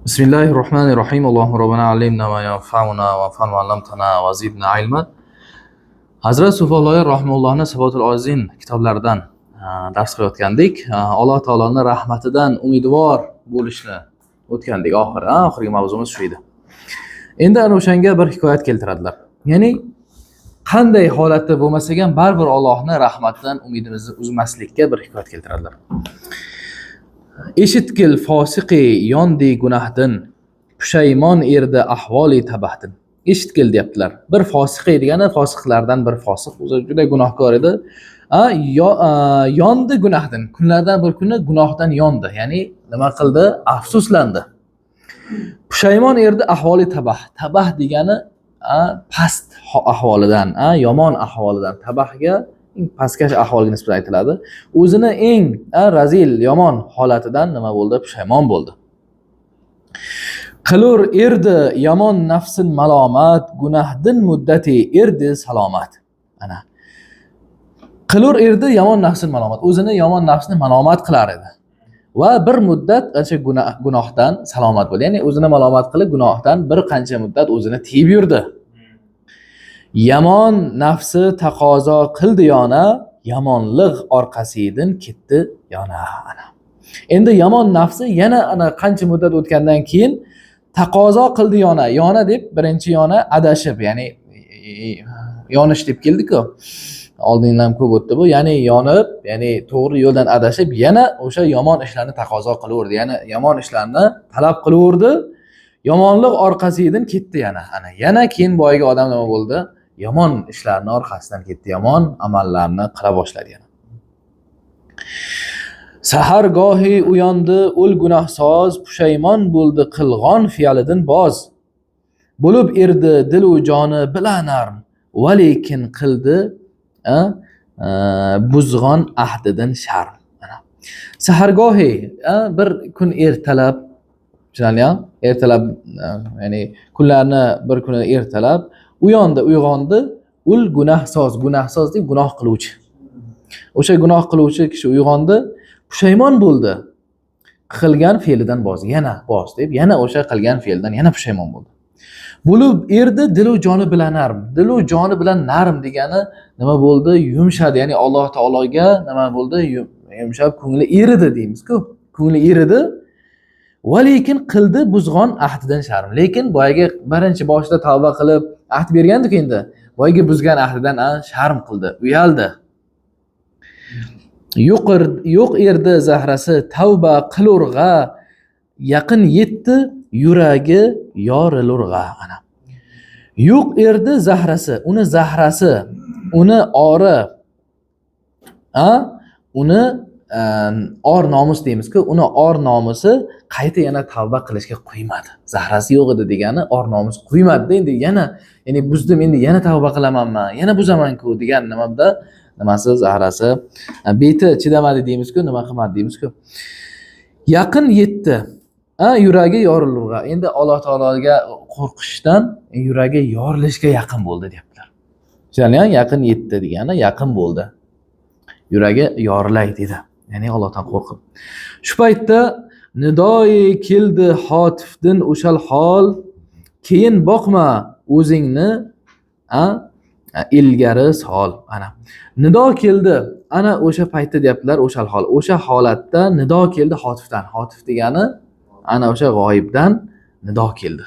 Bismillahi rohmanir rohim. Allohumma robbana allimna ma yanfa'una va anfa'na ma 'allamtana va zidna ilma. Hazrat Sufolloy rahimullohni Sifatul Ozin kitoblaridan dars qilayotgandik. Alloh taoloning rahmatidan umidvor bo'lishni o'tgandik oxiri. Oxirgi mavzumiz shu edi. Endi ana o'shanga bir hikoyat keltiradilar. Ya'ni qanday holatda bo'lmasak ham baribir Allohning rahmatidan umidimizni uzmaslikka bir hikoyat keltiradilar. Eshitgil fosiqi yondi gunahdin, pushaymon erdi ahvoli tabahdin. Eshitgil deyaptilar. Bir fosiqi degani fosiqlardan bir fosiq, o'zi juda gunohkor edi. Yondi gunahdin. Kunlardan bir kuni gunohdan yondi. Ya'ni nima qildi? Afsuslandi. Pushaymon erdi ahvoli tabah. Tabah degani past ahvolidan, yomon ahvolidan. Tabahga eng pastkash ahvolga nisbatan aytiladi. O'zini eng razil, yomon holatidan nima bo'ldi? Pushaymon bo'ldi. Qilur erdi yomon nafsin malomat, gunahdin muddati erdi salomat. Ana. Qilur erdi yomon nafsin malomat. O'zini yomon nafsini malomat qilar edi. Va bir muddat qancha gunohdan salomat bo'ldi. Ya'ni o'zini malomat qilib gunohdan bir qancha muddat o'zini tiyib yurdi. Yomon nafsi taqozo qildi yona, yomonlik orqasidan ketdi yona. Ana. Endi yomon nafsi yana ana qancha muddat o'tgandan keyin taqozo qildi yona. Yona deb birinchi yona adashib, ya'ni yonish deb keldi-ku. Oldindan ham ko'p o'tdi bu. Ya'ni yonib, ya'ni to'g'ri yo'ldan adashib, yana o'sha yomon ishlarni taqozo qilaverdi. Ya'ni yomon ishlarni talab qilaverdi. Yomonlik orqasidan ketdi yana. Ana yana keyin boyagi odam nima bo'ldi? Yomon ishlarni orqasidan ketdi, yomon amallarni qila boshladi yana. Sahargohi uyondi o'l gunohsoz, pushaymon bo'ldi qilg'on fe'lidan boz. Bo'lib erdi dilu joni bila narm, va lekin qildi buzg'on ahdidan sharm. Mana. Sahargohi, bir kun ertalab, tushunarli, ertalab, ya'ni kunlarni bir kuni ertalab uyondi, uyg'ondi, ul gunohsoz, gunohsoz deb gunoh qiluvchi. O'sha gunoh qiluvchi kishi uyg'ondi, pushaymon bo'ldi. Qilgan fe'lidan boz, yana boz deb, yana o'sha qilgan fe'lidan yana pushaymon bo'ldi. Bo'lib erdi dilu joni bilan narm. Dilu joni bilan narm degani nima bo'ldi? Yumshadi. Ya'ni Alloh taologa nima bo'ldi? Yumshab ko'ngli eridi deymiz-ku. Ko'ngli eridi. Va lekin qildi buzg'on ahdidan sharm. Lekin boyagi birinchi boshida tavba qilib ahd bergandik endi. Boyagi buzgan ahdidan sharm qildi, uyaldi. Yo'q erdi zahrasi tavba qilurg'a, yaqin yetdi yuragi yorilurg'a. Ana. Yo'q erdi zahrasi, uni zahrasi, uni ori, uni or nomus deymiz-ku, uni or nomusi qayta yana tavba qilishga qo'ymadi. Zahrasi yo'q edi degani or nomus qo'ymadi-da, endi yana, ya'ni buzdim, endi yana tavba qilamanman, yana buzaman-ku degan nimada nimasi zahrasi beti chidamadi deymiz-ku, nima qilmadi deymiz-ku. Yaqin yetdi. Yuragi yorilurg'a. Endi Alloh taologa qo'rqishdan yuragi yorilishga yaqin bo'ldi deyaptilar. Tushunarlimi? Yaqin yetdi degani yaqin bo'ldi. Yuragi yorilay dedi. Ya'ni Allohdan qo'rqib. Shu paytda nidoi keldi hotifdin o'shal hol, keyin boqma o'zingni, ilgari sol. Ana. Nido keldi. Ana o'sha paytda deyaptilar, o'shal hol. O'sha holatda nido keldi hotifdan. Hotif degani ana o'sha g'oyibdan nido keldi.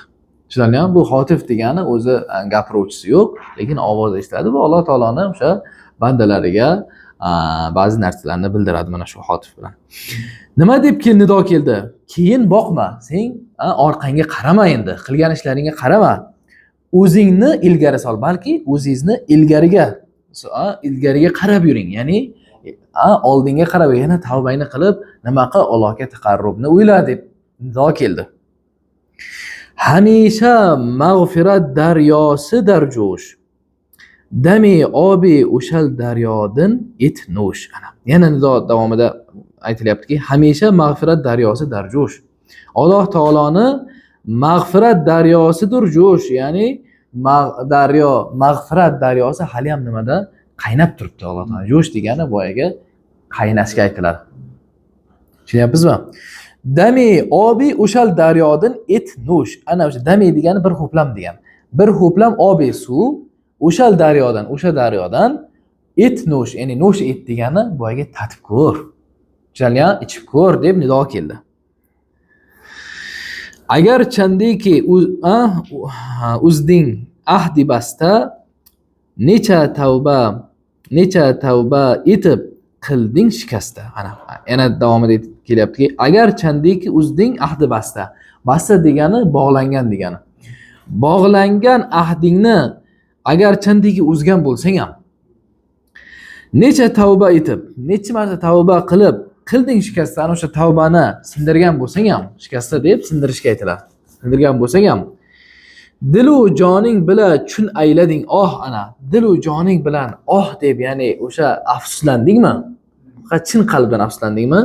Tushunarlimi? Bu hotif degani o'zi gapiruvchisi yo'q, lekin ovoz eshitiladi. Bu Alloh taoloni o'sha bandalariga ba'zi narsalarni bildiradi mana shu hotif bilan. Nima deb nido keldi? Keyin boqma, sen orqangga qarama endi, qilgan ishlaringga qarama. O'zingni ilgari sol, balki o'zingizni ilgariga qarab yuring. Ya'ni oldinga qarab yana tavbangni qilib, nima qil, Allohga taqarrubni o'yla deb nido keldi. Hamisha mag'firat daryosi darjo'sh. Dami obi o'shal daryodin et nush. Ana. Yana nido davomida aytilyaptiki, hamisha mag'firat daryosi darjo'sh. Alloh taoloni mag'firat daryosidir jo'sh, ya'ni daryo, mag'firat daryosi hali ham nimada qaynab turibdi Alloh taolo. Jo'sh degani boyagi qaynashga aytiladi. Tushunyapsizmi? Dami obi o'shal daryodin et nush. Ana o'sha dami degani bir ho'plam degani. Bir ho'plam obi suv o'shal daryodan, o'sha daryodan et nush, ya'ni nush et degani boyagi tatib ko'r. Tushunarlimi? Ichib ko'r deb nido keldi. Agar chandiki uzding ahdi basta necha tavba etib qilding shikasta. Ana yana davomida aytib kelyaptiki, agar chandiki uzding ahdi basta. Basta degani bog'langan degani. Bog'langan ahdingni agar chandiki uzgan bo'lsang ham necha tavba etib, necha marta tavba qilib qilding shikasta, ana o'sha tavbani sindirgan bo'lsang ham, shikasta deb sindirishga aytiladi. Sindirgan bo'lsang ham dilu joning bila chun aylading oh, ana dilu joning bilan oh deb, ya'ni o'sha afsuslandingmi? Chin qalbdan afsuslandingmi?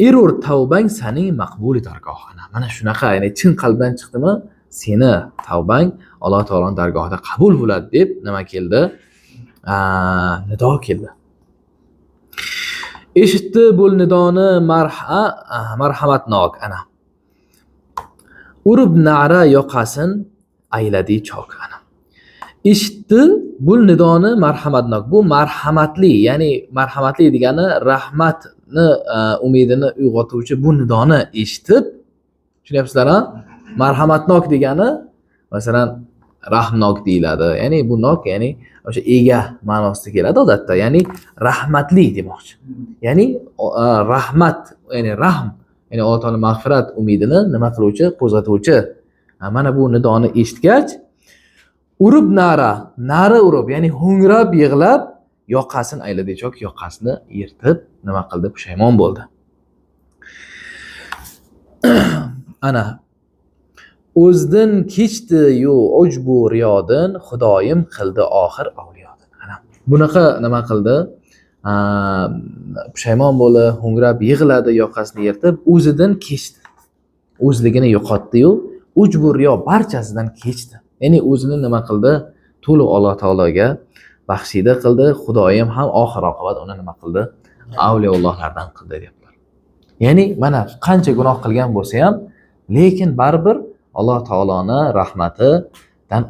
Erur tavbang saning maqbuli dargoh. Ana mana shunaqa, ya'ni chin qalbdan chiqdimi? Seni tavbang Alloh taoloning dargohida qabul bo'ladi deb nima keldi? Nido keldi. Eshitdi bu nidoni marhamatnok ana. Urib na'ra yoqasin ayladi chok ana. Eshitdi bu nidoni marhamatnok. Bu marhamatli, ya'ni marhamatli degani rahmatni umidini uyg'otuvchi bu nidoni eshitib, tushunyapsizlar-a? Marhamatnok degani masalan rahmnok deyiladi. Ya'ni bu nok, ya'ni o'sha ega ma'nosida keladi odatda, ya'ni rahmatli demoqchi. Ya'ni rahmat, ya'ni rahm, ya'ni Alloh taolo mag'firat umidini nima qiluvchi, qo'zg'atuvchi. Mana bu nidoni eshitgach, urib na'ra, na'ra urib, ya'ni ho'ngrab yig'lab, yoqasini ayladi chok, yoqasini yirtib nima qildi, pushaymon bo'ldi. Ana o'zdan kechdi yu ujbu riyodin, Xudoyim qildi oxir avliyodin. Ana bunaqa nima qildi? Pushaymon bo'ldi, ho'ngrab yig'ladi, yoqasini yirtib, o'zidan kechdi. O'zligini yo'qotdi-yu, ujbu riyo barchasidan kechdi. Ya'ni o'zini nima qildi? To'liq Alloh taologa baxshida qildi. Xudoyim ham oxir oqibat uni nima qildi? Avliyoullohlardan qildi deyaptilar. Ya'ni mana qancha gunoh qilgan bo'lsa ham, lekin baribir Alloh taoloni rahmatidan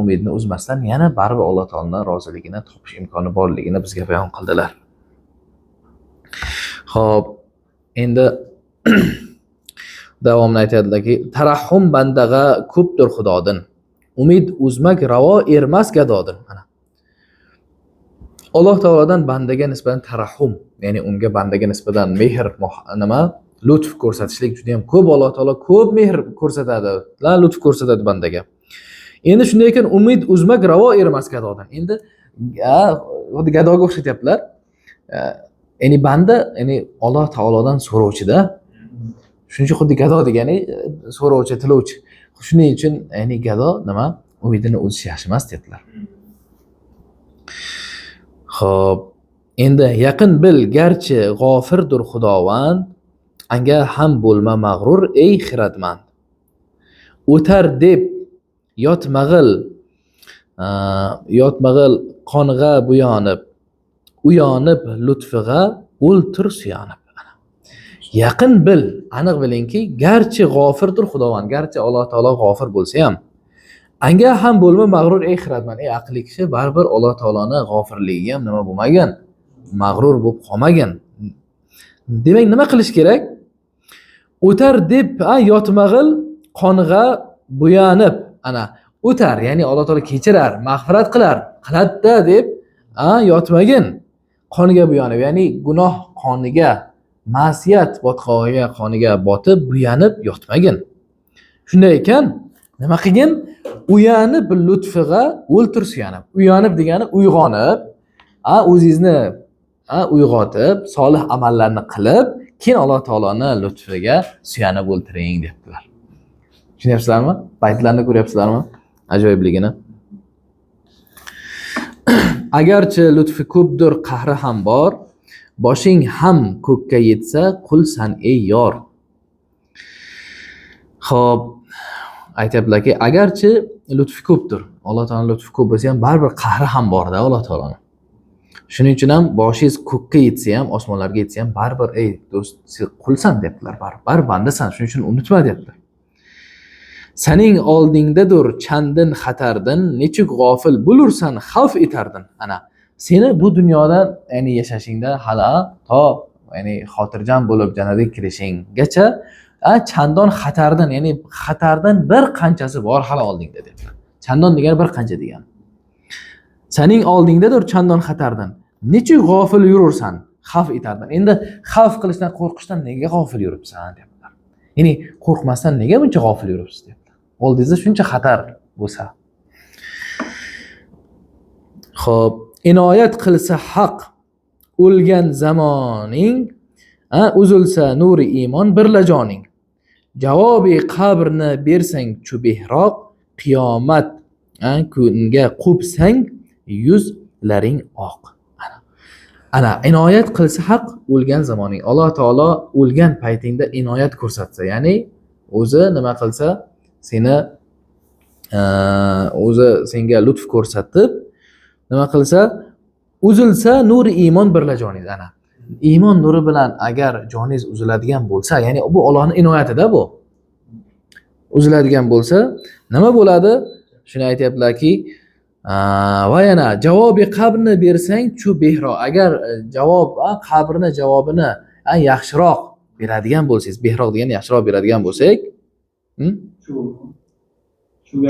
umidini uzmasdan yana baribir Alloh taoloning roziligini topish imkoni borligini bizga bayon qildilar. Xo'p, endi davomini aytadilarki, tarahhum bandag'a ko'pdir Xudodin. Umid uzmak ravo ermas gadodin. Mana Alloh taolodan bandaga nisbatan tarahhum, ya'ni unga bandaga nisbatan mehr, nima, lutf ko'rsatishlik juda ham ko'p. Alloh taolo ko'p mehr ko'rsatadi, lutf ko'rsatadi bandaga. Endi shunday ekan, umid uzmak ravo ermas gadodan. Endi xuddi gadoga o'xshatyaptilar. Ya'ni banda, ya'ni Alloh taolodan so'rovchida. Shuning uchun xuddi gado degani so'rovchi, tilovchi. Shuning uchun ya'ni gado nima, umidini uzish yaxshi emas dedilar. Xo'p, endi yaqin bil garchi g'ofirdir Xudovand, anga ham bo'lma mag'rur ey xiradmand. O'tar deb yotmag'il, yotmag'il qong'a buyonib, uyonib lutfig'a o'ltir suyanib. Yaqin bil, aniq bilingki, garchi g'ofirdir Xudovand, garchi Alloh taolo g'ofir bo'lsa ham, anga ham bo'lma mag'rur ey xiradmand. Ey aqlli kishi, baribir Alloh taoloni g'ofirligiga ham nima bo'lmagan, mag'rur bo'lib qolmagan. Demak, nima qilish kerak? O'tar deb yotmag'il qong'a buyanib. Ana o'tar, ya'ni Alloh taolo kechirar, mag'firat qilar, qiladida deb yotmagin. Qonga buyanib, ya'ni gunoh qoniga, ma'siyat botqog'iga, qoniga botib buyanib yotmagin. Shunday ekan, nima qilgin? Uyanib lutfig'a o'ltir suyanib. Uyanib degani uyg'onib, o'zingizni uyg'otib, solih amallarni qilib, keyin Alloh taoloni lutfiga suyanib o'ltiring debdilar. Tushunyapsizlarmi? Baytlarni ko'ryapsizlarmi? Ajoyibligini. Agarchi lutfi ko'pdir, qahri ham bor, boshing ham ko'kka yetsa, qulsan ey yor. Xo'p, aytyaptilarki, agarchi lutfi ko'pdir, Alloh taolo lutfi ko'p bo'lsa ham baribir qahri ham borda Alloh taoloni. Shuning uchun ham boshingiz ko'kka yetsa ham, osmonlarga yetsa ham baribir ey do'st, sen qulsan deyaptilar, baribir bandasan, shuning uchun unutma deyaptilar. Sening oldingdadur chandin xatardin, nechuk g'ofil bo'lursan xavf etardin. Ana seni bu dunyodan, ya'ni yashashingda hali to, ya'ni xotirjam bo'lib jannatga kirishinggacha chandon xatardin, ya'ni xatardan bir qanchasi bor hali oldingda deyaptilar. Chandon degani bir qancha degani. Sening oldingdadur chandon xatardin, nechuk g'ofil yurursan xavf etardin. Endi xavf qilishdan, qo'rqishdan nega g'ofil yuribsan deyaptilar. Ya'ni qo'rqmasdan nega buncha g'ofil yuribsiz deyaptilar. Oldingizda shuncha xatar bo'lsa. Xo'p, inoyat qilsa haq o'lgan zamoning, uzilsa nuri iymon birla joning. Javobi qabrni bersang chu behroq, qiyomat kunga qo'psang yuzlaring oq. Ana inoyat qilsa haq o'lgan zamoning. Alloh taolo o'lgan paytingda inoyat ko'rsatsa, ya'ni o'zi nima qilsa, seni o'zi senga lutf ko'rsatib nima qilsa, uzilsa nuri iymon birla joningiz. Ana iymon nuri bilan agar joningiz uziladigan bo'lsa, ya'ni bu Allohning inoyatida bu. Uziladigan bo'lsa, nima bo'ladi? Shuni aytyaptilarki, va yana javobi qabrni bersang chu behro. Agar javob qabrni javobini yaxshiroq beradigan bo'lsangiz, behroq degani yaxshiroq beradigan bo'lsak,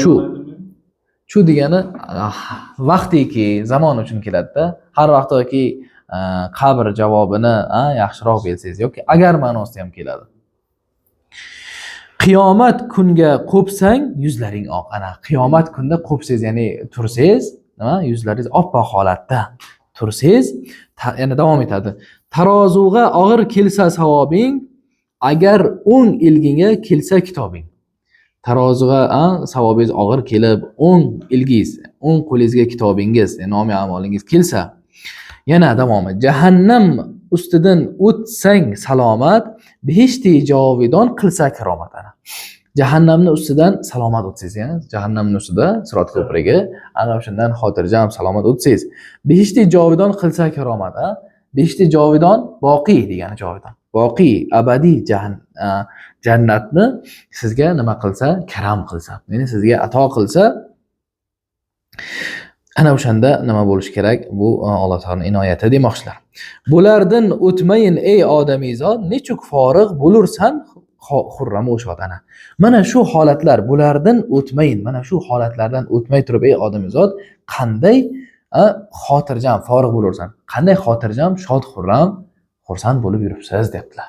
Chu. Chu degani vaqtiki, zamon uchun keladida. Har vaqtiki qabr javobini yaxshiroq bersangiz yoki agar ma'nosida ham keladi. Qiyomat kunga qo'psang yuzlaring oq. Ana qiyomat kunda qo'psangiz, ya'ni tursangiz, nima, yuzlaringiz oppoq holatda tursangiz, yana davom etadi. Tarozuga og'ir kelsa savobing, agar o'ng ilgingga kelsa kitobing. Taroziga savobingiz og'ir kelib, o'ng ilgingiz, o'ng qo'lingizga kitobingiz, ya'ni nomi amolingiz kelsa, yana davomi. Jahannam ustidan o'tsang salomat, behishti jovidon qilsa karomat. Ana jahannamni ustidan salomat o'tsangiz, ya'ni jahannamni ustida sirot ko'prigi, ana o'shandan xotirjam salomat o'tsangiz, behishti jovidon qilsa karomat. Behishti jovidon boqiy degani jovidon. Boqiy abadiy jannatni sizga nima qilsa, karam qilsa, ya'ni sizga ato qilsa, ana o'shanda nima bo'lishi kerak? Bu Alloh taoloning inoyati demoqchilar. Bulardan o'tmayin ey odamizod, nechuk forig' bo'lursan xurram o'shod. Ana mana shu holatlar, bulardan o'tmayin, mana shu holatlardan o'tmay turib ey odamizod, qanday xotirjam forig' bo'lursan, qanday xotirjam, shod, xurram, xursand bo'lib yuribsiz deyaptilar.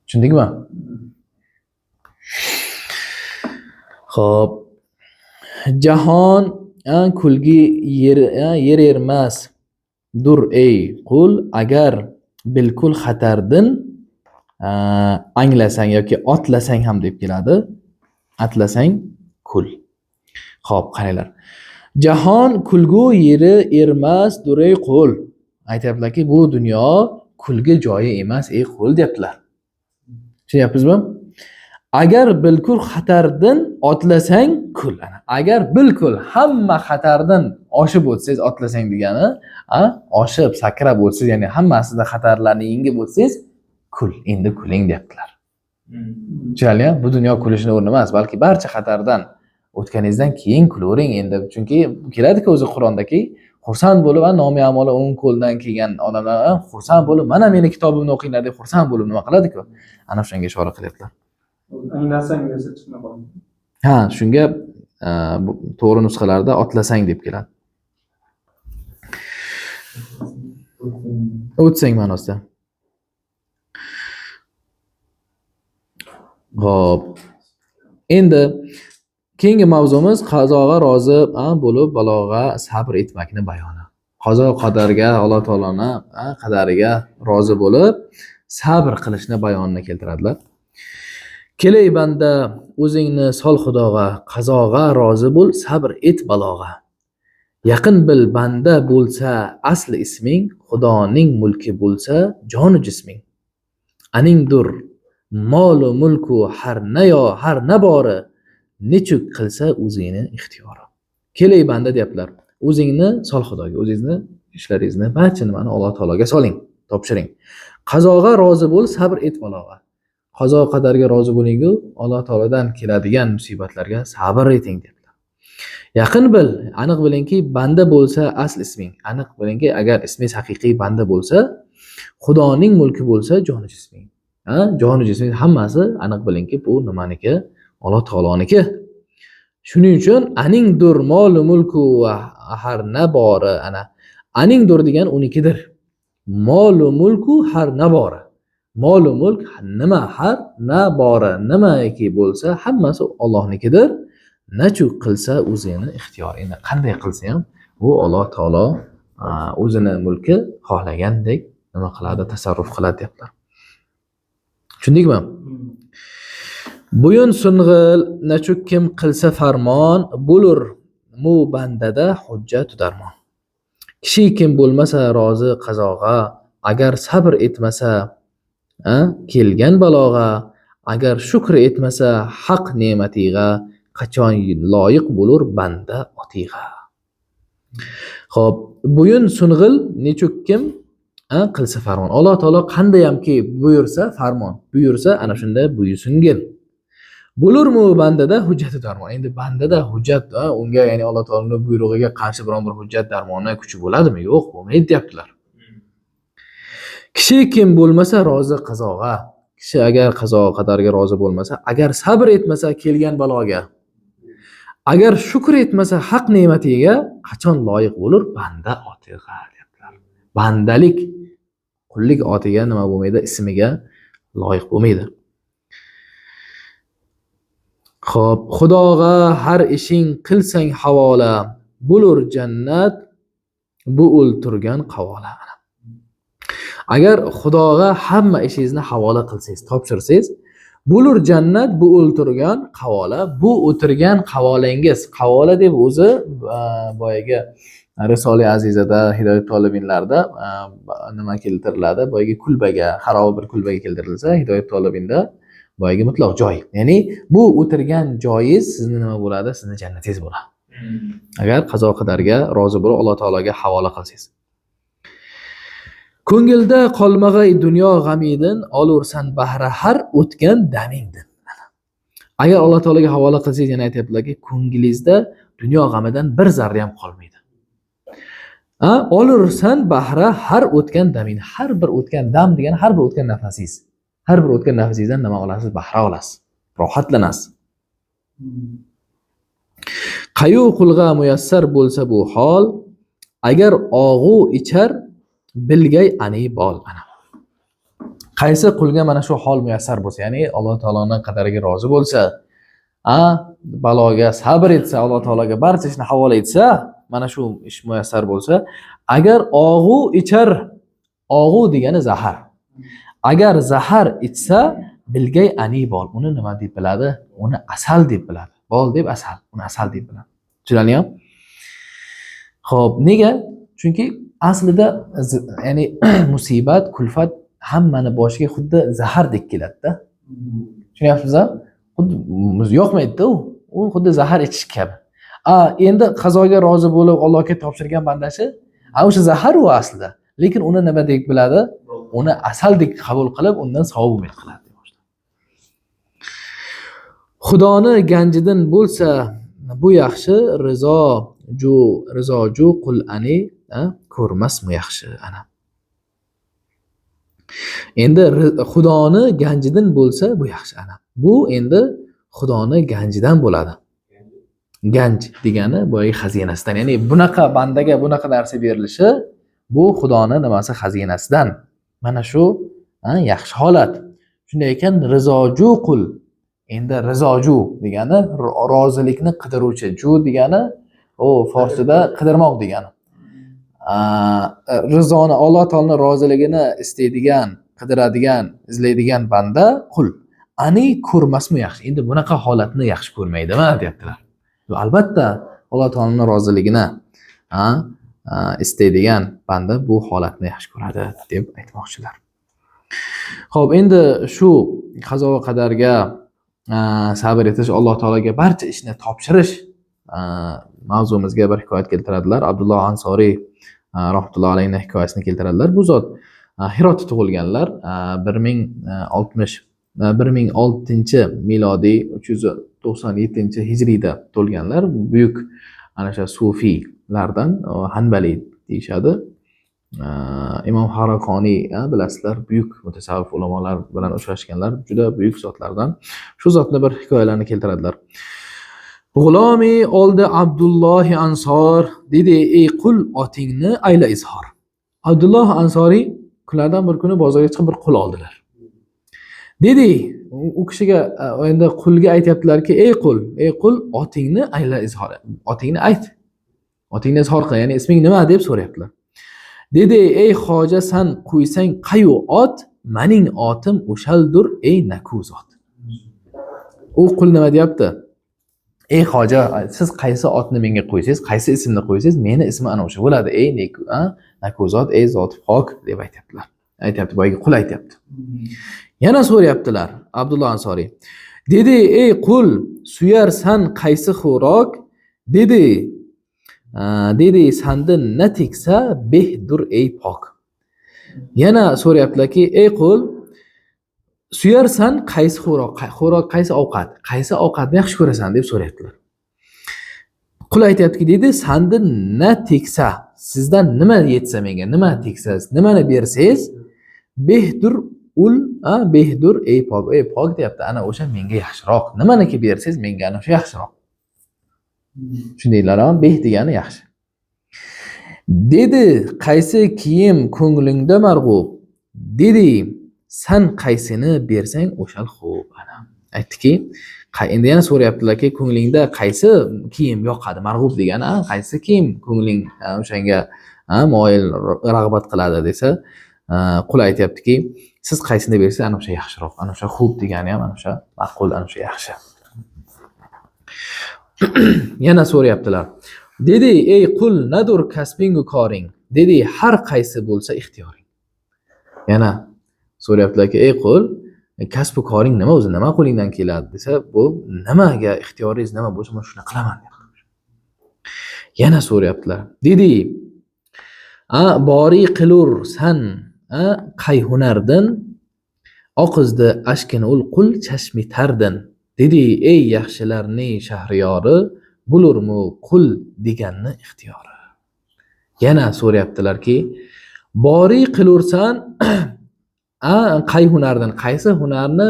Tushundingmi? Xo'p. Jahon kulgi yer ermas dur ey qul, agar bilkul xatardin anglasang yoki otlasang ham deb keladi. Atlasang kul. Xo'p, qaranglar. Jahon kulgu yeri ermas dur ey qul. Aytyaptilarki, bu dunyo kulgi joyi emas ey qul deyaptilar. Tushunyapsizmi? Agar bilkul xatardan otlasang kul. Ana agar bilkul hamma xatardan oshib o'tsangiz, otlasang degani, oshib sakrab o'tsangiz, ya'ni hammasida xatarlarni yengib o'tsangiz, kul, endi kuling deyaptilar. Tushunarlimi? Bu dunyo kulishni o'rni emas, balki barcha xatardan o'tganingizdan keyin kulavering endi. Chunki keladi-ku o'zi Qur'ondaki, xursand bo'lib, nomi amoli o'ng qo'ldan kelgan odamlar xursand bo'lib, mana meni kitobimni o'qinglar deb xursand bo'lib nima qiladi-ku? Ana shunga ishora qilyaptilar. Anglasang desa chiqmay qoladi. Ha, shunga to'g'ri nusxalarda otlasang deb keladi. O'tsang ma'nosida. Xo'p. Endi keyingi mavzumiz qazoga rozi bo'lib balog'a sabr etmakni bayoni. Qazo qadarga, Alloh taoloning qadariga rozi bo'lib sabr qilishni bayonini keltiradilar. Kelay banda o'zingni sol Xudoga, qazog'a rozi bo'l, sabr et balog'a. Yaqin bil banda bo'lsa asli isming, Xudoning mulki bo'lsa jonu jisming. Aningdur molu mulku har nayo har nabori, nechuk qilsa o'zingni ixtiyori. Kelay banda deyaptilar. O'zingni sol Xudoga, o'zingizni ishlaringizni, barcha nimani Alloh taologa soling, topshiring. Qazoga rozi bo'l, sabr et balog'a. Qazo qadarga rozi bo'ling-u, Alloh taolodan keladigan musibatlarga sabr eting dedilar. Yaqin bil, aniq bilingki, banda bo'lsa asl isming. Aniq bilingki, agar ismingiz haqiqiy banda bo'lsa, Xudoning mulki bo'lsa joni jisming. Ha, joni jisming hammasi aniq bilingki, bu nimaniki? Alloh taoloniki. Shuning uchun aningdur molu mulku va har nabori, ana aningdur degan unikidir. Molu mulku har nabori. Molu mulk nima har nabori, nimaiki bo'lsa hammasi Allohnikidir. Nachu qilsa o'zini ixtiyor. Endi qanday qilsa ham u Alloh taolo o'zini mulki xohlagandek nima qiladi, tasarruf qiladi deyaptilar. Tushundikmi? Buyun sung'il nachuk kim qilsa farmon, bo'lur mu bandada hujjat darmon. Kishi kim bo'lmasa rozi qazog'a, agar sabr etmasa kelgan balog'a, agar shukr etmasa haq ne'matiga, qachon loyiq bo'lur banda otig'a. Xo'p, buyun sung'il nechuk kim qilsa farmon. Alloh taolo qandayyamki buyursa farmon, buyursa ana shunda buyusungil. Bo'lurmi bandada hujjati darmon. Endi bandada hujjat, unga, ya'ni Alloh taoloning buyrug'iga qarshi biron bir hujjat darmoni kuchi bo'ladimi? Yo'q, bo'lmaydi deyaptilar. Kishi kim bo'lmasa rozi qazog'a, kishi agar qazo qadarga rozi bo'lmasa, agar sabr etmasa kelgan baloga, agar shukr etmasa haq ne'matiga, qachon loyiq bo'lur banda otig'a deyaptilar. Bandalik, qullik otiga nima bo'lmaydi, ismiga loyiq bo'lmaydi. Xo'p, Xudoga har ishing qilsang havola, bo'lur jannat bu o'ltirgan qavola. Agar Xudoga hamma ishingizni havola qilsangiz, topshirsangiz, bo'lur jannat bu o'ltirgan qavola, bu o'tirgan qavolangiz, qavola deb o'zi boyagi Risoli Azizada, Hidoyat tolibinlarda nima keltiriladi? Boyagi kulbaga, xaroba bir kulbaga keltirilsa, Hidoyat tolibinda boyagi mutlaq joy. Ya'ni bu o'tirgan joyingiz sizni nima bo'ladi? Sizni jannatingiz bo'ladi. Agar qazo qadarga rozi bo'lib Alloh taologa havola qilsangiz. Ko'ngilda qolmag'ay dunyo g'amidin, olursan bahra har o'tgan damingdin. Agar Alloh taologa havola qilsangiz, yana aytyaptilarki, ko'ngilingizda dunyo g'amidan bir zarra ham qolmaydi. Olursan bahra har o'tgan daming, har bir o'tgan dam degani har bir o'tgan nafasingiz. Har bir o'tgan nafasingizdan nima olasiz? Bahra olasiz. Rohatlanasiz. Qayu qulg'a muyassar bo'lsa bu hol, agar og'u ichar bilgay ani bol. Ana. Qaysi qulga mana shu hol muyassar bo'lsa, ya'ni Alloh taoloning qadariga rozi bo'lsa, baloga sabr etsa, Alloh taologa barcha ishni havola etsa, mana shu ish muyassar bo'lsa, agar og'u ichar, og'u degani zahar. Agar zahar ichsa, bilgay ani bol. Uni nima deb biladi? Uni asal deb biladi. Bol deb asal, uni asal deb biladi. Tushunarlimi? Xo'p, nega? Chunki aslida ya'ni musibat, kulfat hammani boshiga xuddi zahardek keladi-da. Tushunyapsizmi? Xuddi yoqmaydi-da u. U xuddi zahar ichish kabi. Endi qazoga rozi bo'lib Allohga topshirgan bandasi, o'sha zahar u aslida. Lekin uni nima deb biladi? Uni asaldek qabul qilib, undan savob umid qiladi. Xudoni ganjidan bo'lsa bu yaxshi, rizoju qul ani ko'rmasmi yaxshi ana. Endi Xudoni ganjidan bo'lsa bu yaxshi ana. Bu endi Xudoni ganjidan bo'ladi. Ganj degani boyagi xazinasidan. Ya'ni bunaqa bandaga bunaqa narsa berilishi bu Xudoni nimasi xazinasidan. Mana shu yaxshi holat. Shunday ekan rizoju qul. Endi rizoju degani rozilikni qidiruvchi, ju degani u forsida qidirmoq degani. Rizoni, Alloh taoloning roziligini istaydigan, qidiradigan, izlaydigan banda qul. Ani ko'rmasmi yaxshi? Endi bunaqa holatni yaxshi ko'rmaydimi deyaptilar. Albatta Alloh taoloning roziligini istaydigan banda bu holatni yaxshi ko'radi deb aytmoqchilar. Xo'p, endi shu qazo va qadarga sabr etish, Alloh taologa barcha ishni topshirish mavzumizga bir hikoyat keltiradilar. Abdulloh Ansoriy Rahmatullohi alayhi hikoyasini keltiradilar. Bu zot Hirotda tug'ilganlar, 1006-milodiy 397-hijriyda tug'ilganlar. Buyuk ana o'sha sufiylardan, Hanbali deyishadi. Imom Haraqoniy, bilasizlar, buyuk mutasavvif ulamolar bilan uchrashganlar, juda buyuk zotlardan. Shu zotni bir hikoyalarini keltiradilar. G'ulomi oldi Abdullohi Ansor, dedi: "Ey qul, otingni ayla izhor." Abdulloh Ansoriy kunlardan bir kuni bozorga chiqib bir qul oldilar. Dedi u kishiga, endi qulga aytyaptilarki: "Ey qul, ey qul, otingni ayla izhor, otingni ayt. Otingni izhor qil, ya'ni isming nima?" deb so'rayaptilar. Dedi: "Ey xoja, san qo'ysang qayu ot, mening otim o'shaldur, ey naku zot." U qul nima deyapti? Ey xoja, siz qaysi otni menga qo'ysangiz, qaysi ismni qo'ysangiz, meni ismim ana o'sha bo'ladi. Ey naku zot, ey zoti pok, deb aytyaptilar. Aytyapti, boyagi qul aytyapti. Yana so'rayaptilar Abdulloh Ansoriy. Dedi: "Ey qul, suyarsan qaysi xo'rok?" Dedi, dedi: "Sandin na teksa behdur, ey pok." Yana so'rayaptilarki: "Ey qul, suyarsan qaysi xo'rok, xo'rok qaysi ovqat, qaysi ovqatni yaxshi ko'rasan?" deb so'rayaptilar. Qul aytyaptiki, deydi, sandin na teksa, sizdan nima yetsa menga, nima teksa, nimani bersangiz, behdur ul, behdur ey pok, ey pok deyapti, ana o'sha menga yaxshiroq. Nimaniki bersangiz menga ana o'sha yaxshiroq. Shundaylar ham beh degani yaxshi. Dedi: "Qaysi kiyim ko'nglingda marg'ub?" Dedi: "San qaysini bersang o'shal xo'p." Ana aytdiki, endi yana so'rayaptilarki, ko'nglingda qaysi kiyim yoqadi? Marg'ub degani, qaysi kiyim ko'ngling o'shanga moyil, rag'bat qiladi desa, qul aytyaptiki, siz qaysini bersangiz ana o'sha yaxshiroq, ana o'sha xo'p degani ham ana o'sha ma'qul, ana o'sha yaxshi. Yana so'rayaptilar. Dedi: "Ey qul, nadur kasbingu koring?" Dedi: "Har qaysi bo'lsa ixtiyoring." Yana so'rayaptilarki, ey qul, kasbu koring nima o'zi, nima qo'lingdan keladi desa, bu nimaga ixtiyoringiz nima bo'lsa, men shuni qilaman deyapti. Yana so'rayaptilar. Dedi: "A bori qilur san qay hunardin?" Oqizdi ashkin ul qul chashmi tardin. Dedi: "Ey yaxshilarning shahriyori, bo'lurmi qul deganni ixtiyori?" Yana so'rayaptilarki, bori qilursan qay hunardan, qaysi hunarni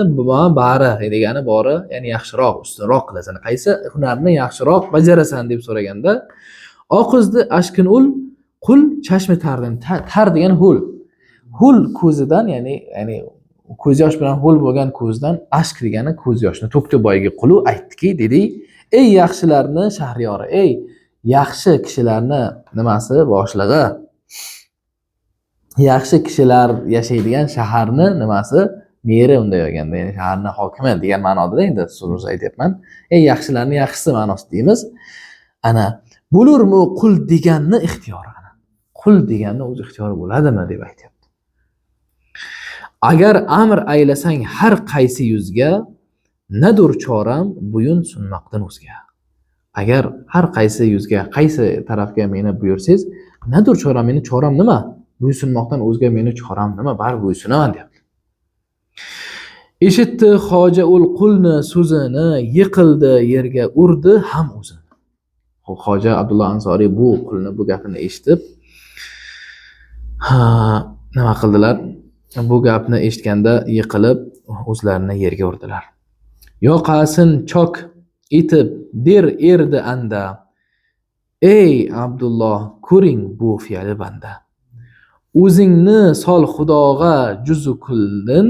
bari degani bori, ya'ni yaxshiroq, ustunroq qilasan, qaysi hunarni yaxshiroq bajarasan deb so'raganda, oqizdi ashkin ul qul chashmi tardin. Tar degani ho'l, ho'l ko'zidan, ya'ni ko'z yosh bilan ho'l bo'lgan ko'zdan ashk degani ko'z yoshni to'kdi boyagi qulu, aytdiki, dedi: ey yaxshilarni shahriyori, ey yaxshi kishilarni nimasi, boshlig'i, yaxshi kishilar yashaydigan shaharni nimasi, meri, unday olganda, ya'ni shaharni hokimi degan ma'noda endi so'z aytyapman. Ey yaxshilarni yaxshisi ma'nosi deymiz. Ana bo'lurmi qul deganni ixtiyori, ana qul deganni o'z ixtiyori bo'ladimi deb aytyapti. Agar amr aylasang har qaysi yuzga, nadur choram buyun sunmoqdan o'zga. Agar har qaysi yuzga, qaysi tarafga meni buyursangiz, nadur choram, meni choram nima? Bo'ysunmoqdan o'zga meni choram nima? Baribir bo'ysunaman deyapti. Eshitdi xoja ul qulni so'zini, yiqildi yerga, urdi ham o'zini. Xoja Abdulloh Ansoriy bu qulni bu gapini eshitib, nima qildilar? Bu gapni eshitganda yiqilib o'zlarini yerga urdilar. Yoqasin chok etib der erdi anda: "Ey Abdulloh, ko'ring bu fe'li banda. O'zingni sol Xudoga juzu kuldin,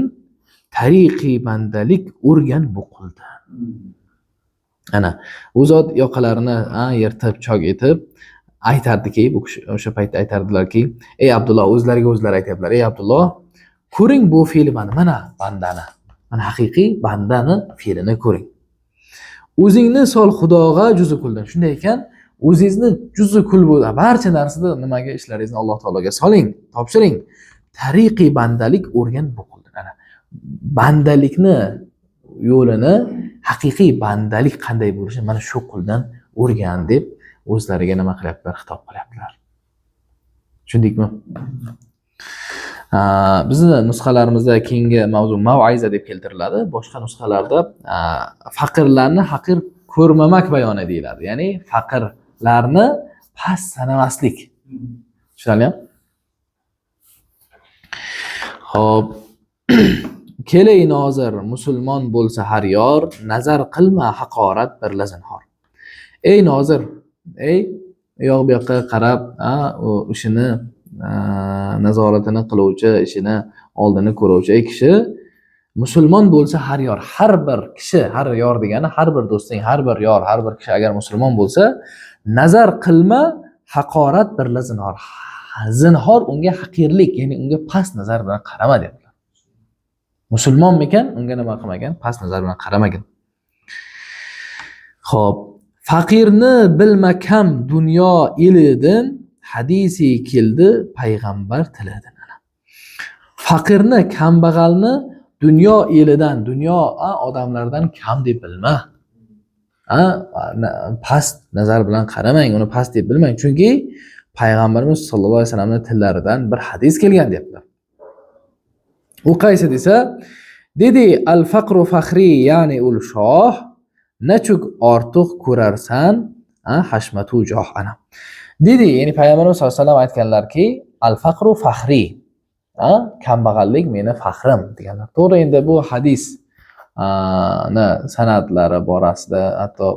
tariqi bandalik o'rgan bu quldan." Ana u zot yoqalarini yirtib chok etib aytardiki, bu kishi o'sha paytda aytardilarki, ey Abdulloh, o'zlariga o'zlari aytyaptilar: ey Abdulloh, ko'ring bu fe'li banda, mana bandani, mana haqiqiy bandani fe'lini ko'ring. O'zingni sol Xudoga juzu kuldan. Shunday ekan, o'zingizni juzu kul bo'lgan barcha narsada nimaga ishlaringizni Alloh taologa soling, topshiring. Tariqiy bandalik o'rgan bu quldan. Ana bandalikni yo'lini, haqiqiy bandalik qanday bo'lishi mana shu quldan o'rgan deb o'zlariga nima qilyaptilar, xitob qilyaptilar. Tushundikmi? Bizni nusxalarimizda keyingi mavzu mav'iza deb keltiriladi. Boshqa nusxalarda faqirlarni haqir ko'rmamak bayoni deyiladi. Ya'ni faqirlarni past sanamaslik. Tushunarlimi? Xo'p. Kelay nozir musulmon bo'lsa har yor, nazar qilma haqorat birla zinhor. Ey nozir, ey u yoq bu yoqqa qarab, u ishini nazoratini qiluvchi, ishini oldini ko'ruvchi ey kishi, musulmon bo'lsa har yor, har bir kishi, har yor degani har bir do'sting, har bir yor, har bir kishi agar musulmon bo'lsa, nazar qilma haqorat birla zinhor. Zinhor unga haqirlik, ya'ni unga past nazar bilan qarama deyaptilar. Musulmonmikan, unga nima qilmagan? Past nazar bilan qaramagin. Xo'p, faqirni bilma kam dunyo elidin, hadisi keldi payg'ambar tilidan. Faqirni, kambag'alni dunyo elidan, dunyo odamlardan kam deb bilma. Past nazar bilan qaramang, uni past deb bilmang. Chunki payg'ambarimiz sollallohu alayhi vasallamning tillaridan bir hadis kelgan deyaptilar. U qaysi desa, dedi al faqru faxri, ya'ni ul shoh, nachuk ortiq ko'rarsan hashmatu joh. Ana. Dedi, ya'ni payg'ambarimiz sollallohu alayhi vasallam aytganlarki, al faqru faxri, kambag'allik meni faxrim deganlar. To'g'ri, endi bu hadis san'atlari borasida hatto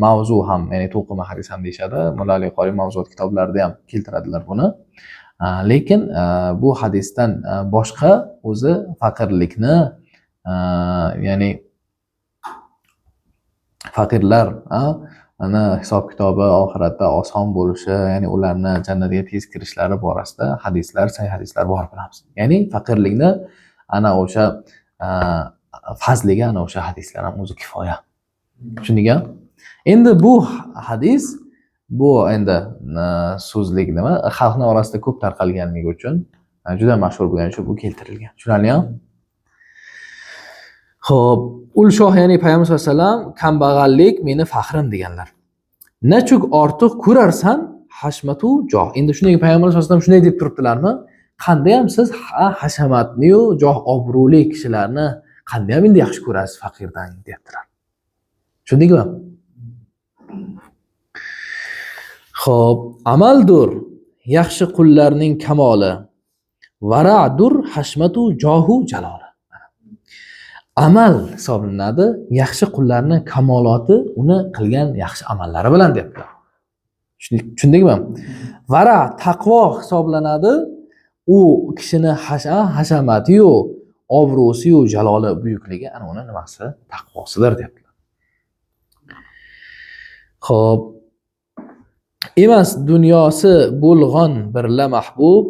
mavzu ham, ya'ni to'qima hadis ham deyishadi. Mulla Ali Qoriy mavzuot kitoblarida ham keltiradilar buni. Lekin bu hadisdan boshqa o'zi faqirlikni, ya'ni faqirlar ana hisob kitobi oxiratda oson bo'lishi, ya'ni ularni jannatga tez kirishlari borasida hadislar, sahih hadislar bor, bilamiz. Ya'ni faqirlikni ana o'sha fazliga ana o'sha hadislar ham o'zi kifoya. Tushundingmi? Endi bu hadis, bu endi so'zlik nima, xalqning orasida ko'p tarqalganligi uchun, juda mashhur bo'lgani uchun bu keltirilgan. Tushunarlimi? Xo'p, ul shoh, ya'ni payg'ambar sollallohu alayhi vasallam kambag'allik meni faxrim deganlar. Nachuk ortiq ko'rarsan hashmatu joh. Endi shunday payg'ambar sollallohu alayhi vasallam shunday deb turibdilarmi? Qanday ham siz hashamatni-yu joh obro'li kishilarni qanday ham endi yaxshi ko'rasiz faqirdan deyaptilar. Tushundingmi? Xo'p, amaldur yaxshi qullarning kamoli, vara'dur hashmatu johu jaloli. Amal hisoblanadi yaxshi qullarning kamoloti uni qilgan yaxshi amallari bilan deyaptilar. Tushundingmi? Vara taqvo hisoblanadi u kishini hashamati-yu obro'si-yu jaloli buyukligi ana uni nimasi taqvosidir deyaptilar. Xo'p, emas dunyosi bo'lg'on birla mahbub,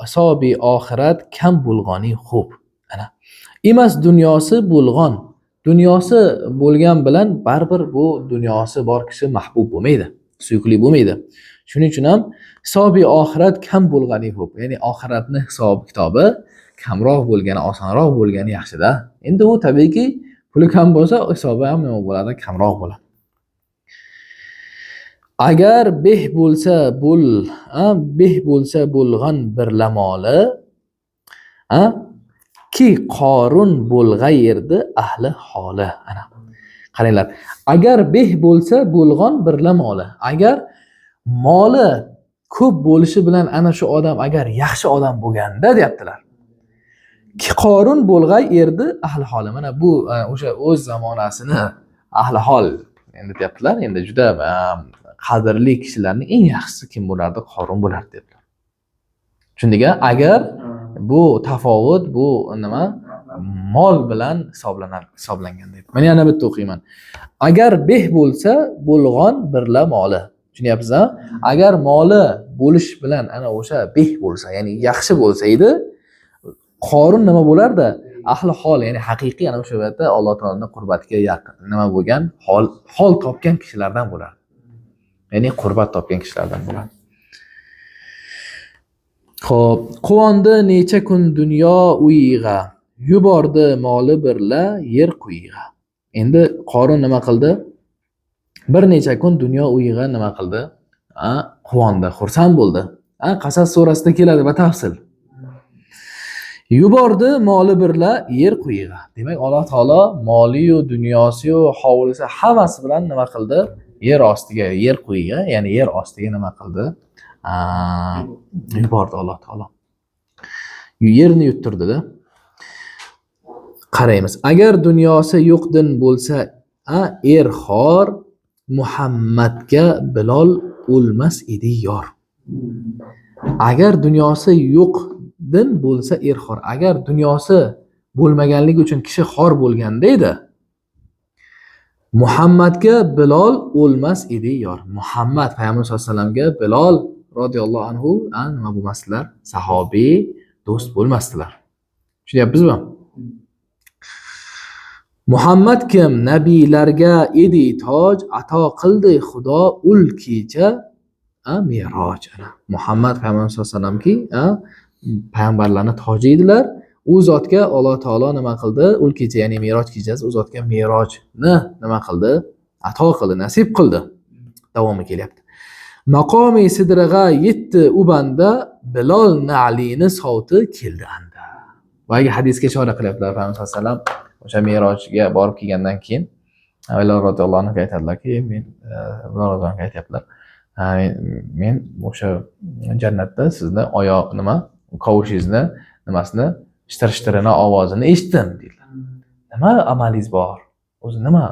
hisobi oxirat kam bo'lg'oni xo'p. Ana. Emas dunyosi bo'lg'on, dunyosi bo'lgan bilan baribir bu dunyosi bor kishi mahbub bo'lmaydi, suyukli bo'lmaydi. Shuning uchun ham hisobi oxirat kam bo'lg'ani xo'p. Ya'ni oxiratni hisob kitobi kamroq bo'lgani, osonroq bo'lgani yaxshida. Endi u tabiiyki puli kam bo'lsa, hisobi ham nima bo'ladi? Kamroq bo'ladi. Agar beh bo'lsa bo'l, beh bo'lsa bo'lg'an birla moli, ki Qorun bo'lg'ayerdi ahli holi. Ana. Qaranglar. Agar beh bo'lsa bo'lg'on birla moli. Agar moli ko'p bo'lishi bilan ana shu odam agar yaxshi odam bo'lganda deyaptilar. Ki Qorun bo'lg'ay erdi ahli holi. Mana bu o'sha o'z zamonasini ahli hol endi deyaptilar. Endi juda qadrli kishilarning eng yaxshisi kim bo'lardi? Qorun bo'lardi deyaptilar. Tushundingmi? Agar bu tafovut, bu nima? Mol bilan hisoblangan deb. Mana yana bitta o'qiyman. Agar beh bo'lsa bo'lg'on birla moli. Tushunyapsiz-a? Agar moli bo'lish bilan ana o'sha beh bo'lsa, ya'ni yaxshi bo'lsa edi, Qorun nima bo'lardi? Ahli hol, ya'ni haqiqiy ana o'sha paytda Alloh taoloning qurbatiga yaqin nima bo'lgan, hol topgan kishilardan bo'lardi. Ya'ni qurbat topgan kishilardan bo'lardi. Xo'p, quvondi necha kun dunyo uyig'a, yubordi moli birla yer quyig'a. Endi Qorun nima qildi? Bir necha kun dunyo uyig'a nima qildi? Quvondi, xursand bo'ldi. Qasas surasida keladi batafsil. Yubordi moli birla yer quyiga. Demak, Alloh taolo moliyu, dunyosiyu, hovlisi hammasi bilan nima qildi? Yer ostiga, yer quyiga, ya'ni yer ostiga nima qildi? Yubordi Alloh taolo. Yerni yuttirdi-da. Qaraymiz. Agar dunyosi yo'qdin bo'lsa, er xor, Muhammadga Bilol o'lmas edi yor. Agar dunyosi yo'qdin bo'lsa er xor. Agar dunyosi bo'lmaganligi uchun kishi xor bo'lganda edi, Muhammadga Bilol o'lmas edi yor. Muhammad payg'ambar sollallohu alayhi vasallamga Bilol roziyallohu anhu nima bo'lmasdilar? Sahobiy do'st bo'lmasdilar. Tushunyapmizmi? Muhammad kim nabiylarga edi toj, ato qildi Xudo ul kecha meroj. Muhammad payg'ambar sollallohu alayhi vasallamki payg'ambarlarning toji edilar. U zotga Alloh taolo nima qildi? Ul kecha, ya'ni meroj kechasi u zotga merojni nima qildi? Ato qildi, nasib qildi. Davomi kelyapti. Maqomi sidrag'a yetdi u banda, Bilol na'lini sovti keldi anda. Boyagi hadisga ishora qilyaptilar payg'ambar sollallohu alayhi vasallam. O'sha merojga borib kelgandan keyin Bilol roziyallohu anhu aytadilarki, men Bilol roziyallohu anhu aytyaptilar. Men o'sha jannatda sizni oyoq nima kovushingizni nimasini shitir-shitirini ovozini eshitdim deydilar. Nima amalingiz bor? O'zi nima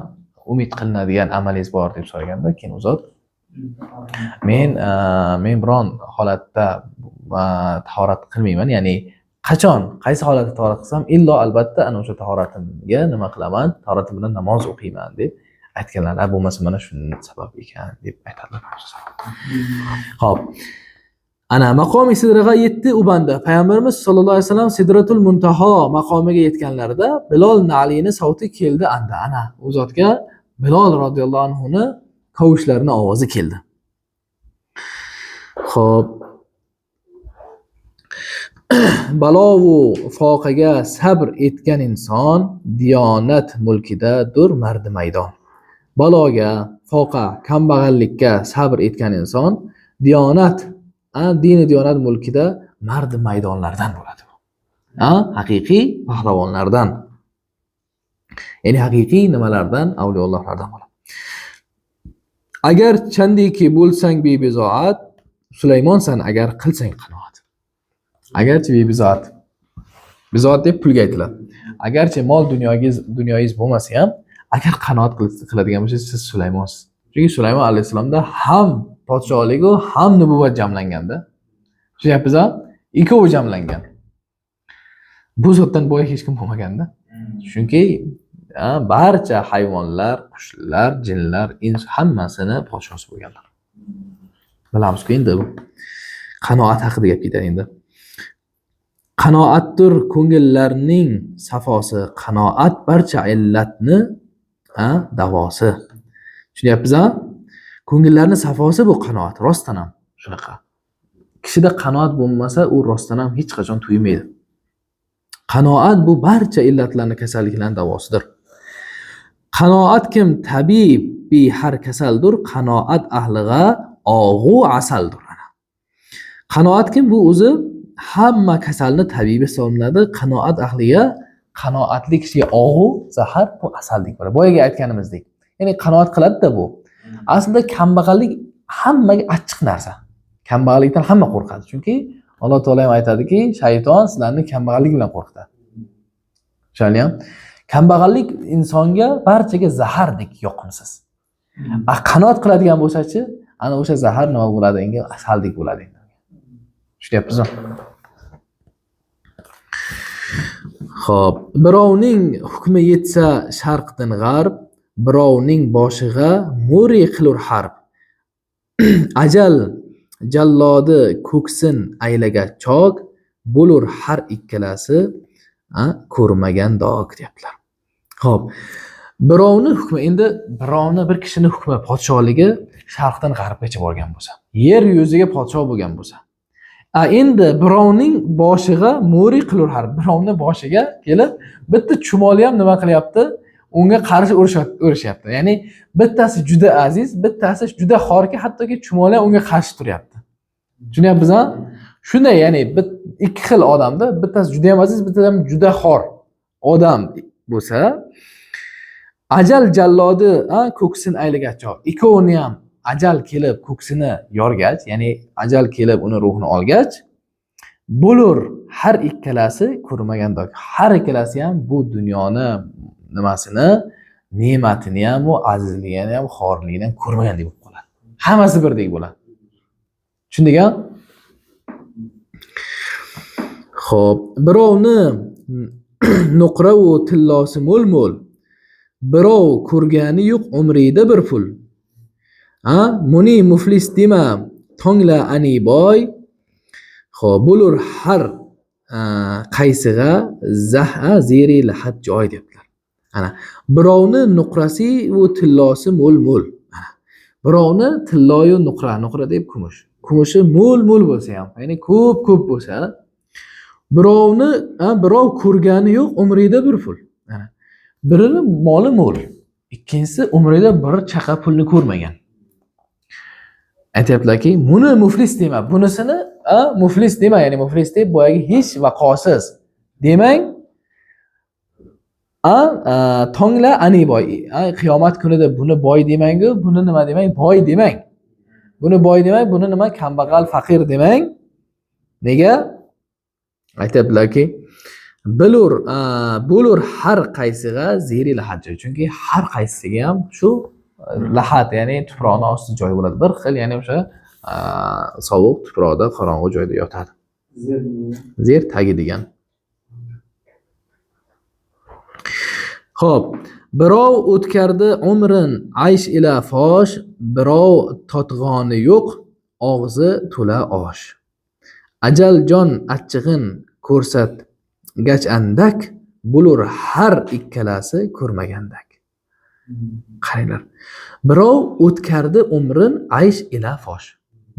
umid qilinadigan amalingiz bor deb so'raganda, keyin u zot men biron holatda tahorat qilmayman, ya'ni qachon qaysi holatda tahorat qilsam, illo albatta ana o'sha tahoratimga nima qilaman, tahoratim bilan namoz o'qiyman deb aytganlar. Bo'lmasa mana shuni sabab ekan deb aytadilar. Xo'p. Ana maqomi sidraga yetdi u banda. Payg'ambarimiz sollallohu alayhi vasallam Sidratul Muntaho maqomiga yetganlarida Bilol na'lini sovti keldi anda. Ana u zotga Bilol roziyallohu anhu ni kavushlarini ovozi keldi. Xo'p. Balovu foqaga sabr etgan inson diyonat mulkida dur mardi maydon. Baloga, foqa, kambag'allikka sabr etgan inson diyonat, dini diyonat mulkida mardi maydonlardan bo'ladi. Haqiqiy pahlavonlardan. Ya'ni haqiqiy nimalardan, avliyolardan bo'ladi. Agar chandiki bo'lsang bebizoat, Sulaymonsan agar qilsang qanoat. Agarchi bebizoat. Bizoat deb pulga aytiladi. Agarchi mol dunyoyingiz bo'lmasa ham, agar qanoat qiladigan bo'lsangiz, siz Sulaymonsiz. Chunki Sulaymon alayhissalomda ham podshohligu ham nubuvvat jamlanganda. Tushunyapsiz-a? Ikkovi jamlangan. Bu zotdan boy hech kim bo'lmaganda. Chunki barcha hayvonlar, qushlar, jinlar, ins hammasini podshosi bo'lganlar. Bilamizku endi bu qanoat haqida gap ketadi endi. Qanoatdir ko'ngillarning safosi, qanoat barcha illatni davosi. Tushunyapsiz-a? Ko'ngillarning safosi bu qanoat, rostdan ham shunaqa. Kishida qanoat bo'lmasa, u rostdan ham hech qachon to'ymaydi. Qanoat bu barcha illatlarning, kasalliklarning davosidir. Qanoat kim tabib bi har kasaldir, qanoat ahliga og'u asaldir. Qanoat kim bu o'zi hamma kasalni tabibi hisoblanadi. Qanoat ahliga, qanoatli kishiga og'u, zahar bu asaldek bo'ladi. Boyagi aytganimizdek. Ya'ni qanoat qiladi-da bu. Aslida kambag'allik hammaga achchiq narsa. Kambag'allikdan hamma qo'rqadi. Chunki Alloh taolo ham aytadiki, shayton sizlarni kambag'allik bilan qo'rqitadi. Tushunarlimi? Kambag'allik insonga barchaga zahardek yoqimsiz. Qanoat qiladigan bo'lsa-chi, ana o'sha zahar nima bo'ladi endi? Asaldek bo'ladi endi. Tushunyapsizmi? Xo'p, birovning hukmi yetsa sharqdan g'arb, birovning boshig'a mo'ri qilur harb. Ajal jallodi ko'ksin aylaga chok, bo'lur har ikkalasi ko'rmagan dog deyaptilar. Xo'p, birovni hukmi endi birovni bir kishini hukmi podshohligi sharqdan g'arbgacha borgan bo'lsa, yer yuziga podsho bo'lgan bo'lsa, endi birovning boshig'a mo'ri qilur harb, birovning boshiga kelib bitta chumoli ham nima qilyapti? Unga qarshi urishyapti. Ya'ni bittasi juda aziz, bittasi juda xorki, hattoki chumoli ham unga qarshi turyapti. Tushunyapmiz a? Shunday, ya'ni ikki xil odamda, bittasi juda ham aziz, bittasi ham juda xor odam bo'lsa, ajal jallodi ko'ksin aylagach, ikkovini ham ajal kelib ko'ksini yorgach, ya'ni ajal kelib uni ruhini olgach, bo'lur har ikkalasi ko'rmagandek. Har ikkalasi ham bu dunyoni nimasini, ne'matini ham, u azizligini ham, xorligini ham ko'rmagandek bo'lib qoladi. Hammasi birdek bo'ladi. Tushundik a? Xo'p, birovni nuqra u tillosi mo'l-mo'l, birov ko'rgani yo'q umrida bir pul. Ha, muni muflis dema, tongla ani boy. Xo'p, bo'lur har qaysig'a zeri lahat joy debdilar. Ana, birovni nuqrasi u tillosi mo'l-mo'l. Ana, birovni tilloyu nuqra, nuqra deb kumush. Kumushi mo'l-mo'l bo'lsa ham, ya'ni ko'p-ko'p bo'lsa, birovni birov ko'rgani yo'q umrida bir pul. Ana, birini moli mo'l, ikkinchisi umrida bir chaqa pulni ko'rmagan. Aytyaptilarki, buni muflis dema, bunisini muflis dema, ya'ni muflis deb boyagi hech vaqosiz demang. Tongla ani boy, qiyomat kunida buni boy demangu, buni nima demang, boy demang. Buni boy demang, buni nima, kambag'al, faqir demang. Nega? Aytyaptilarki, bilur, bo'lur har qaysig'a zeri lahat joy. Chunki har qaysisiga ham shu lahat, ya'ni tuproqning osti joyi bo'ladi. Bir xil, ya'ni o'sha sovuq tuproqda, qorong'u joyda yotadi. Zer tagi degan. Xo'p, birov o'tkardi umrin aysh ila fosh, birov totg'oni yo'q, og'zi to'la osh. Ajal jon achchig'in ko'rsatgach andak, bo'lur har ikkalasi ko'rmagandak. Qaranglar. Birov o'tkardi umrin aysh ila fosh.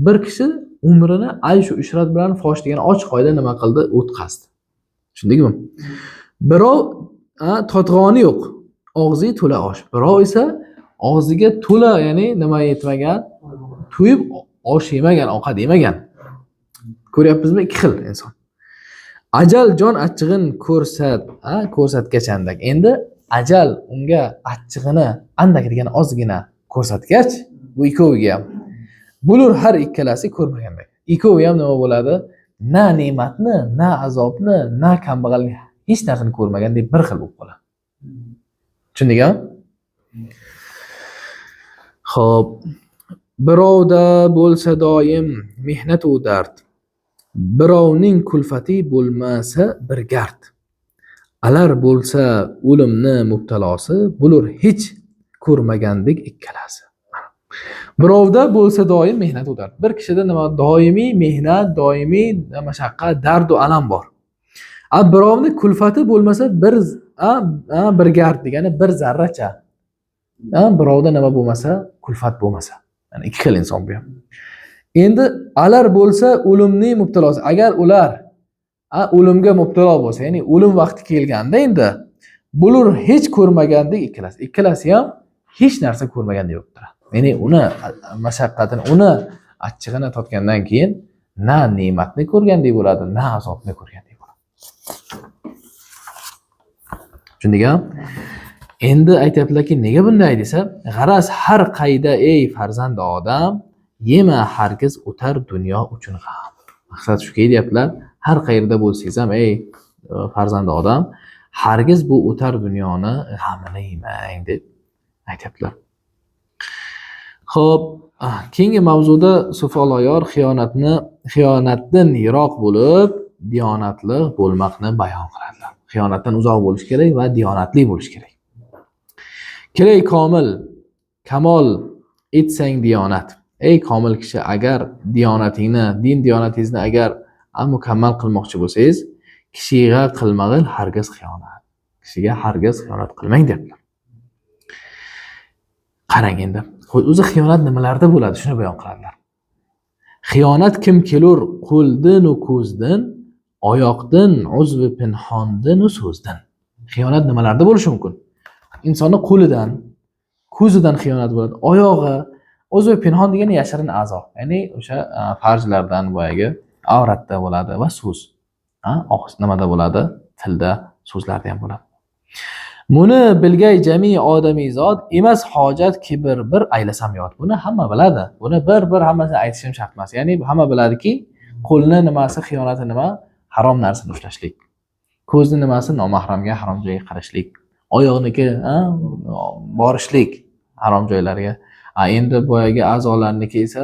Bir kishi umrini aysh va ishrat bilan fosh degan ochiq oyda nima qildi? O'tkazdi. Tushundingmi? Birov totg'oni yo'q, og'zi to'la osh. Birov esa og'ziga to'la, ya'ni nima yetmagan, to'yib osh yemagan, ovqat yemagan. Ko'ryapmizmi? Ikki xil inson. Ajal jon achchig'in ko'rsatgach andak. Endi ajal unga achchig'ini andak degan ozgina ko'rsatgach, bu ikkoviga ham bo'lur har ikkalasi ko'rmagandek. Ikkovi ham nima bo'ladi? Na ne'matni, na azobni, na kambag'alni, hech narsani ko'rmagandek bir xil bo'lib qoladi. Tushundingmi? Xo'p, birovda bo'lsa doim mehnat u dard, birovning kulfati bo'lmasa bir gard. Alar bo'lsa o'limni mubtalosi, bo'lur hech ko'rmagandek ikkalasi. Birovda bo'lsa doim mehnat u dard. Bir kishida nima doimiy mehnat, doimiy mashaqqat, dard va alam bor. A birovni kulfati bo'lmasa bir gard degani bir zarracha. Birovda nima bo'lmasa, kulfat bo'lmasa. Ya'ni ikki xil inson bu ham. Endi alar bo'lsa o'limning mubtalosi. Agar ular o'limga mubtalo bo'lsa, ya'ni o'lim vaqti kelganda endi bo'lur hech ko'rmagandek ikkalasi. Ikkalasi ham hech narsa ko'rmagandek bo'lib turadi. Ya'ni uni mashaqqatini, uni achchig'ini totgandan keyin na ne'matni ko'rgandek bo'ladi, na azobni ko'rgandek bo'ladi. Tushundingmi? Endi aytyaptilarki, nega bunday desa, g'araz har qayda ey farzand odam, yema hargiz o'tar dunyo uchun g'am. Maqsad shuki deyaptilar, har qayerda bo'lsangiz ham ey farzand odam, hargiz bu o'tar dunyoni g'amini yemang deb aytyaptilar. Xo'p, keyingi mavzuda Sufi Oloyor xiyonatdan yiroq bo'lib, diyonatli bo'lmoqni bayon qiladilar. Xiyonatdan uzoq bo'lish kerak va diyonatli bo'lish kerak. Kerak komil, kamol etsang diyonat. Ey komil kishi, agar diyonatingni, din diyonatingizni agar mukammal qilmoqchi bo'lsangiz, kishiga qilmag'il hargiz xiyonat. Kishiga hargiz xiyonat qilmang deyaptilar. Qarang endi, o'zi xiyonat nimalarda bo'ladi, shuni bayon qiladilar. Xiyonat kim kelur qo'ldin u ko'zdin, oyoqdin, uzvi pinhondin u so'zdin. Xiyonat nimalarda bo'lishi mumkin? Insonni qo'lidan, ko'zidan xiyonat bo'ladi, oyog'i, Uzvi pinhon degani yashirin a'zo, ya'ni o'sha farjlardan boyagi avratda bo'ladi va so'z. Og'iz nimada bo'ladi? Tilda, so'zlarda ham bo'ladi. Buni bilgay jami odamizod emas hojat kibr bir aylasam yod. Buni hamma biladi. Buni bir hammasini aytishim shart emas. Ya'ni hamma biladiki, qo'lni nimasi xiyonati nima? Harom narsani ushlashlik. Ko'zni nimasi nomahramga harom joyga qarashlik. Oyoqniki borishlik harom joylarga. Endi boyagi a'zolarniki esa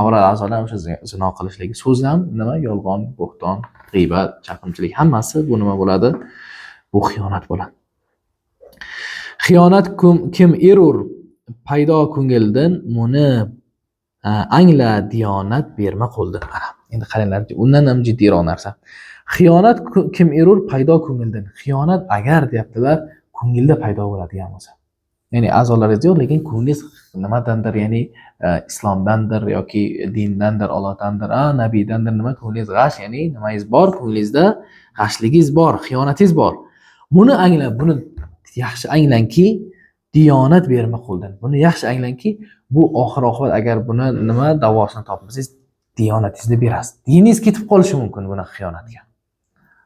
avrat a'zolar o'sha zino qilishligi. So'z ham nima? Yolg'on, bo'xton, g'iybat, chaqimchilik hammasi bu nima bo'ladi? Bu xiyonat bo'ladi. Xiyonat kim erur paydo ko'ngildan muni angla diyonat berma qo'ldan. Mana endi qaranglar, undan ham jiddiyroq narsa. Xiyonat kim erur paydo ko'ngildan. Xiyonat agar deyaptilar, ko'ngilda paydo bo'ladigan bo'lsa. Ya'ni a'zolaringiz yo'q, lekin ko'nglingiz nimadandir, ya'ni islomdandir yoki dindandir, Allohdandir, nabiydandir, nima ko'nglingiz g'ash, ya'ni nimangiz bor, ko'nglingizda g'ashligingiz bor, xiyonatingiz bor. Buni anglab, buni yaxshi anglangki, diyonat berma qo'ldan. Buni yaxshi anglangki, bu oxir oqibat agar buni nima davosini topmasangiz, diyonatingizni berasiz. Diningiz ketib qolishi mumkin bunaqa xiyonatga.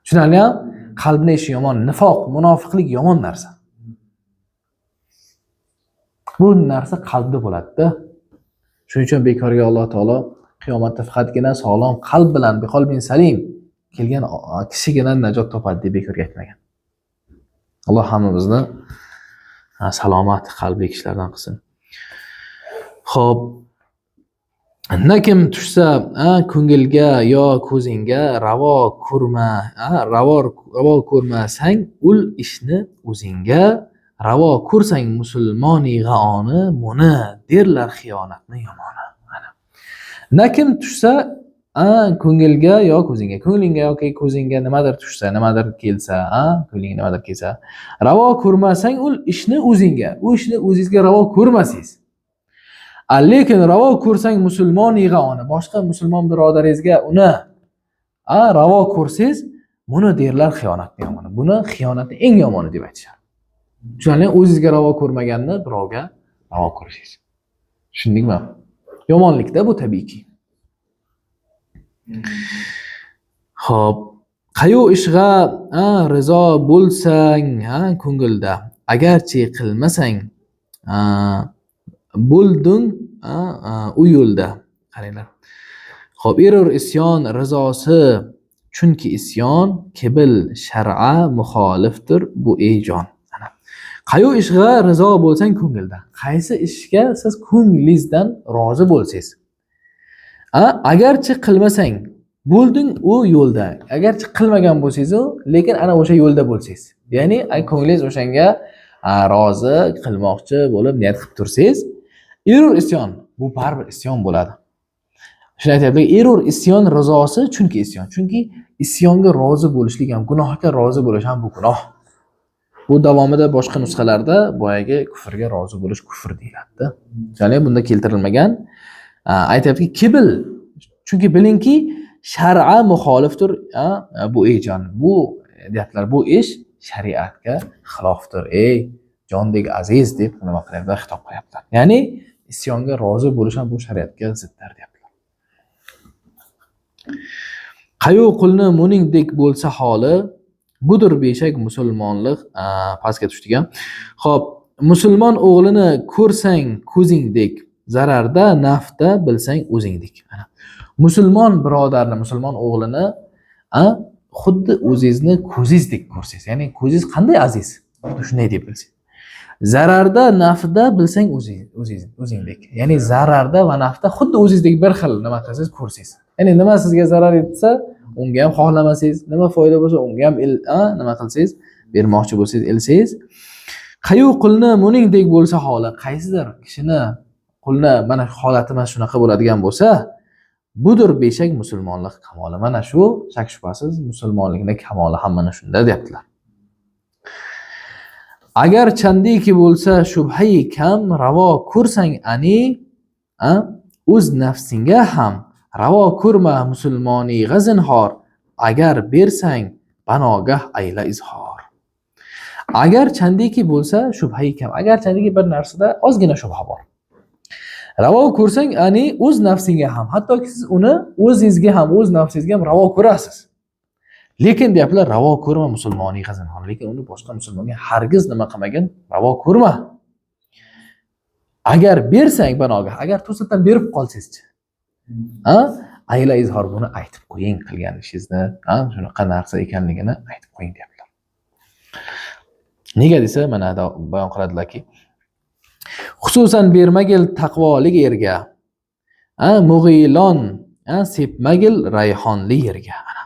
Tushunarlimi? Qalbni ishi yomon, nifoq, munofiqlik yomon narsa. Bu narsa qalbda bo'ladi-da. Shuning uchun bekorga Alloh taolo qiyomatda faqatgina sog'lom qalb bilan, biqolbin salim kelgan kishigina najot topadi deb bekorga aytmagan. Alloh hammamizni salomat qalbli kishilardan qilsin. Xo'p, na kim tushsa ko'ngilga yo ko'zingga ravo ko'rma, ravo ko'rmasang ul ishni o'zingga, ravo ko'rsang musulmoni g'aoni buni derlar xiyonatni yomoni. Mana. Na kim tushsa ko'ngilga yo ko'zingga, ko'nglingga yoki ko'zingga nimadir tushsa, nimadir kelsa, ko'nglingga nimadir kelsa, ravo ko'rmasang ul ishni o'zingga, u ishni o'zingizga ravo ko'rmasangiz. Lekin ravo ko'rsang musulmon g'aoni, boshqa musulmon birodaringizga uni ravo ko'rsangiz, buni derlar xiyonatni yomoni. Buni xiyonatni eng yomoni deb aytishadi. Tushunarli? O'zingizga ravo ko'rmaganni birovga ravo ko'rishingiz. Tushundingmi? Yomonlikda bu tabiiyki. Xo'p, qayu ishg'a rizo bo'lsang ko'ngilda, agarchi qilmasang bo'lding u yo'lda. Qaranglar. Xo'p, erur isyon rizosi, chunki isyon kibil shar'a muxolifdir bu ey jon. Ana. Qayu ishg'a rizo bo'lsang ko'ngilda. Qaysi ishga siz ko'nglingizdan rozi bo'lsangiz. Agarchi qilmasang bo'lding u yo'lda. Agarchi qilmagan bo'lsangiz-u, lekin ana o'sha yo'lda bo'lsangiz. Ya'ni ko'nglingiz o'shanga rozi qilmoqchi bo'lib niyat qilib tursangiz, erur isyon, bu baribir isyon bo'ladi. Shuni aytyapti, erur isyon rizosi, chunki isyon. Chunki isyonga rozi bo'lishlik ham, gunohga rozi bo'lish ham bu gunoh. Bu davomida boshqa nusxalarda boyagi kufrga rozi bo'lish kufr deyiladi. Ya'ni bunda keltirilmagan. Aytyaptiki, kibil, chunki bilingki shar'a muxolifdir, bu ey jon, bu deyaptilar, bu ish shariatga xilofdir, ey jondek aziz deb nima qilyaptilar, xitob qilyaptilar. Ya'ni isyonga rozi bo'lish ham bu shariatga ziddir deyaptilar. Qayu qulni muningdek bo'lsa holi, budur beshak musulmonlik, pastga tushdik ham. Xo'p, musulmon o'g'lini ko'rsang ko'zingdek, zararda nafda bilsang o'zingdek. Mana musulmon birodarni, musulmon o'g'lini xuddi o'zingizni ko'zingizdek ko'rsangiz, ya'ni ko'zingiz qanday aziz, xuddi shunday deb bilsangiz. Zararda nafda bilsang o'zingdek. Ya'ni zararda va nafda xuddi o'zingizdek bir xil nima qilsangiz ko'rsangiz. Ya'ni nima sizga zarar etsa, unga ham xohlamasangiz, nima foyda bo'lsa, unga ham nima qilsangiz, bermoqchi bo'lsangiz, ilsangiz. Qayu qulni muningdek bo'lsa holi, qaysidir kishini qulni mana holati mana shunaqa bo'ladigan bo'lsa, budur beshak musulmonlik kamoli. Mana shu shak shubhasiz musulmonlikning kamoli ham mana shunda deyaptilar. Agar chandiki bo'lsa shubhai kam, ravo ko'rsang ani, o'z nafsingga ham ravo ko'rma musulmoniy g'azinhor, agar bersang banogah ayla izhor. Agar chandiki bo'lsa shubhai kam, agar chandiki bir narsada ozgina shubha bor. Ravo ko'rsang, ya'ni o'z nafsingga ham, hattoki siz uni o'zingizga ham, o'z nafsingizga ham ravo ko'rasiz. Lekin deyaptilar, ravo ko'rma musulmoniga zinhor. Lekin uni boshqa musulmonga hargiz nima qilmagin, ravo ko'rma. Agar bersang banoga, agar to'satdan berib qolsangizchi, ha? Ayla izhor, buni aytib qo'ying qilgan ishingizni, ha, shunaqa narsa ekanligini aytib qo'ying deyaptilar. Nega desa, mana bayon qiladilarki, xususan bermagil taqvolik erga, ha, mug'ilon, ha, sepmagil rayhonli yerga. Ana.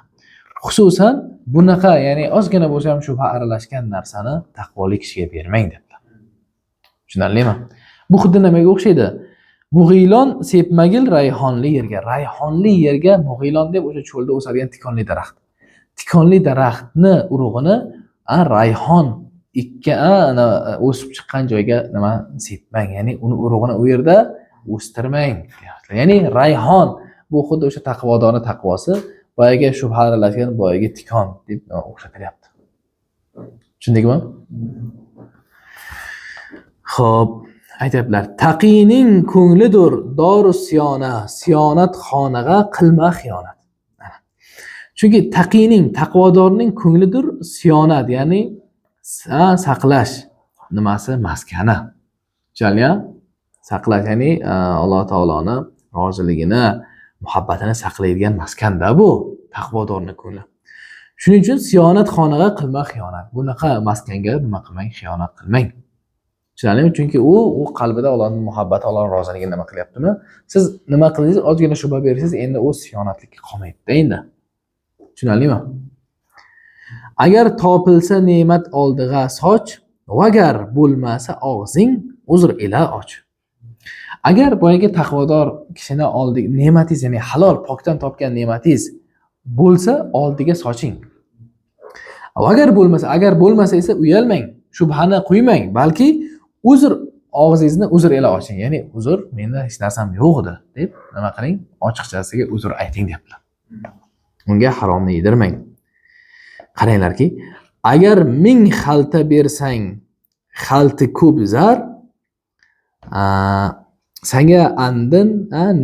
Xususan bunaqa, ya'ni ozgina bo'lsa ham shubha aralashgan narsani taqvoli kishiga bermang debdilar. Tushunarlimi? Bu xuddi nimaga o'xshaydi? Mug'ilon sepmagil rayhonli yerga. Rayhonli yerga mug'ilon deb o'sha cho'lda o'sadigan tikonli daraxt. Tikonli daraxtni urug'ini rayhon ikki ana o'sib chiqqan joyga nima sepmang, ya'ni uni urug'ini u yerda o'stirmang. Ya'ni rayhon bu xuddi o'sha taqvodorni taqvosi, boyagi shubha aralashgan boyagi tikon deb o'xshatilyapti. Tushundikmi? Xo'p, aytyaptilar, taqiyning ko'nglidur doru siyona, siyonat xonaga qilma xiyonat. Chunki taqiyning, taqvodorning ko'nglidur siyonat, ya'ni saqlash nimasi, maskani. Tushunarlimi? Saqlash, ya'ni Alloh taoloni roziligini, muhabbatini saqlaydigan maskanda bu taqvodorning ko'ngli. Shuning uchun siyonat xonaga qilma xiyonat. Bunaqa maskanga nima qilmang, xiyonat qilmang. Tushunarlimi? Chunki u qalbida Allohning muhabbati, Allohning roziligini nima qilyaptimi? Siz nima qildingiz, ozgina shubha bersangiz, endi u siyonatlikka qolmaydi endi. Tushunarlimi? Agar topilsa ne'mat oldig'a soch, vagar bo'lmasa og'zing uzr ila och. Agar boyagi taqvodor kishini oldi ne'matingiz, ya'ni halol pokdan topgan ne'matingiz bo'lsa, oldiga soching. Agar bo'lmasa, agar bo'lmasa esa uyalmang, shubhani qo'ymang, balki uzr og'zingizni uzr ila oching. Ya'ni uzr, menda hech narsam yo'q edi deb nima qiling? Ochiqchasiga uzr ayting deyaptilar. Unga haromni yedirmang. Qaranglarki, agar 1000 xalta bersang, xalti ko'p zar, sanga andin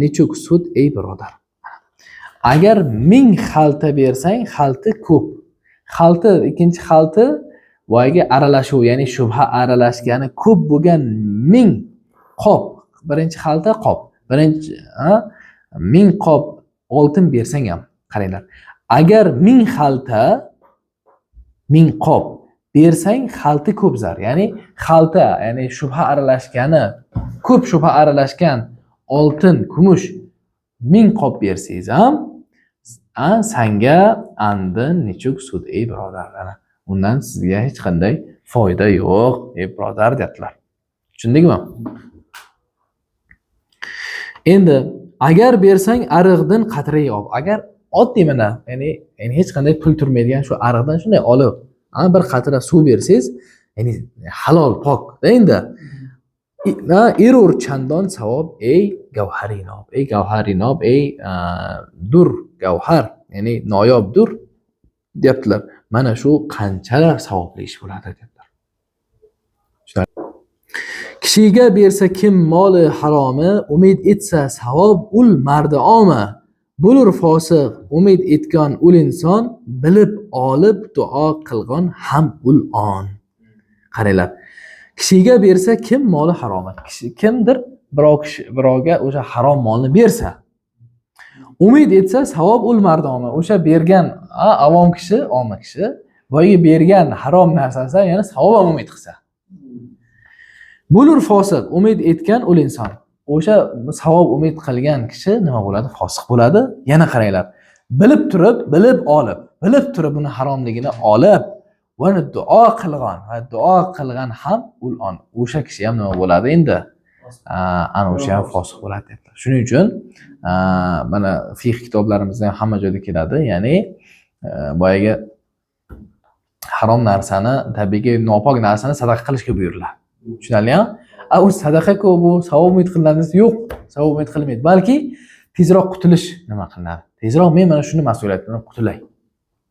nechuk sud ey birodar. Agar 1000 xalta bersang, xalti ko'p. Xalti, ikkinchi xalti boyagi aralashuv, ya'ni shubha aralashgani ko'p bo'lgan 1000 qop. Birinchi xalta qop. Birinchi 1000 qop oltin bersang ham, qaranglar. Agar 1000 xalta, 1000 qop bersang, xalti ko'p zar. Ya'ni xalta, ya'ni shubha aralashgani, ko'p shubha aralashgan oltin, kumush 1000 qop bersangiz ham, sanga andin nechuk sud ey birodar. Ana undan sizga hech qanday foyda yo'q ey birodar deyaptilar. Tushundingmi? Endi agar bersang ariqdan qatra ob. Agar oddiy mana, ya'ni hech qanday pul turmaydigan shu ariqdan shunday olib, bir qatra suv bersangiz, ya'ni halol pok da endi. Erur chandon savob ey gavharinob, ey gavharinob, ey dur gavhar, ya'ni noyob dur deyaptilar. Mana shu qanchalar savobli ish bo'ladi deyaptilar. Kishiga bersa kim moli haromi, umid etsa savob ul mardi omi. Bo'lur fosiq umid etgan ul inson, bilib olib duo qilgan ham ul on. Qaranglar. Kishiga bersa kim moli haromi? Kishi kimdir birov kishi birovga o'sha harom molni bersa, umid etsa savob ul mardi omi. O'sha bergan avom kishi, omma kishi boyagi bergan harom narsasidan yana savob ham umid qilsa. Bo'lur fosiq umid etgan ul inson. O'sha savob umid qilgan kishi nima bo'ladi? Fosiq bo'ladi. Yana qaranglar. Bilib turib, bilib olib, bilib turib buni haromligini olib, va duo qilgan va duo qilgan ham ul on. O'sha kishi ham nima bo'ladi endi? Ana o'sha ham fosiq bo'ladi deyaptilar. Shuning uchun mana fiqh kitoblarimizda ham hamma joyda keladi. Ya'ni boyagi harom narsani, tabiiyki nopok narsani sadaqa qilishga buyuriladi. Tushunarlimi? U sadaqa-ku, bu savob umid qilinadi desa, yo'q, savob umid qilinmaydi. Balki tezroq qutulish nima qilinadi? Tezroq men mana shuni mas'uliyatidan qutulay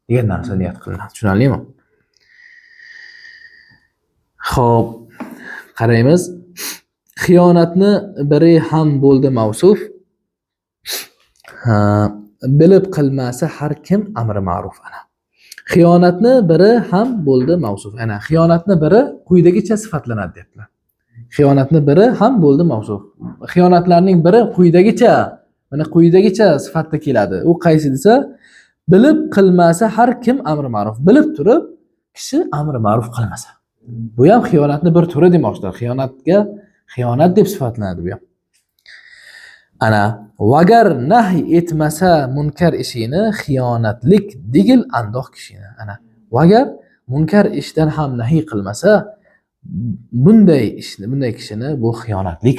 degan narsa niyat qilinadi. Tushunarlimi? Xo'p, qaraymiz. Xiyonatni biri ham bo'ldi mavsuf. Ha, bilib qilmasa har kim amri ma'ruf ana. Xiyonatni biri ham bo'ldi mavsuf. Ana xiyonatni biri quyidagicha sifatlanadi deyaptilar. Xiyonatni biri ham bo'ldi mavsuf. Xiyonatlarning biri quyidagicha, mana quyidagicha sifatda keladi. U qaysi desa, bilib qilmasa har kim amri ma'ruf. Bilib turib kishi amri ma'ruf qilmasa. Bu ham xiyonatni bir turi demoqchilar. Xiyonatga xiyonat deb sifatlanadi bu ham. Ana vagar nahy etmasa munkar ishini xiyonatlik digil andoq kishini. Ana vagar munkar ishdan ham nahiy qilmasa bunday ishni, bunday kishini bu xiyonatli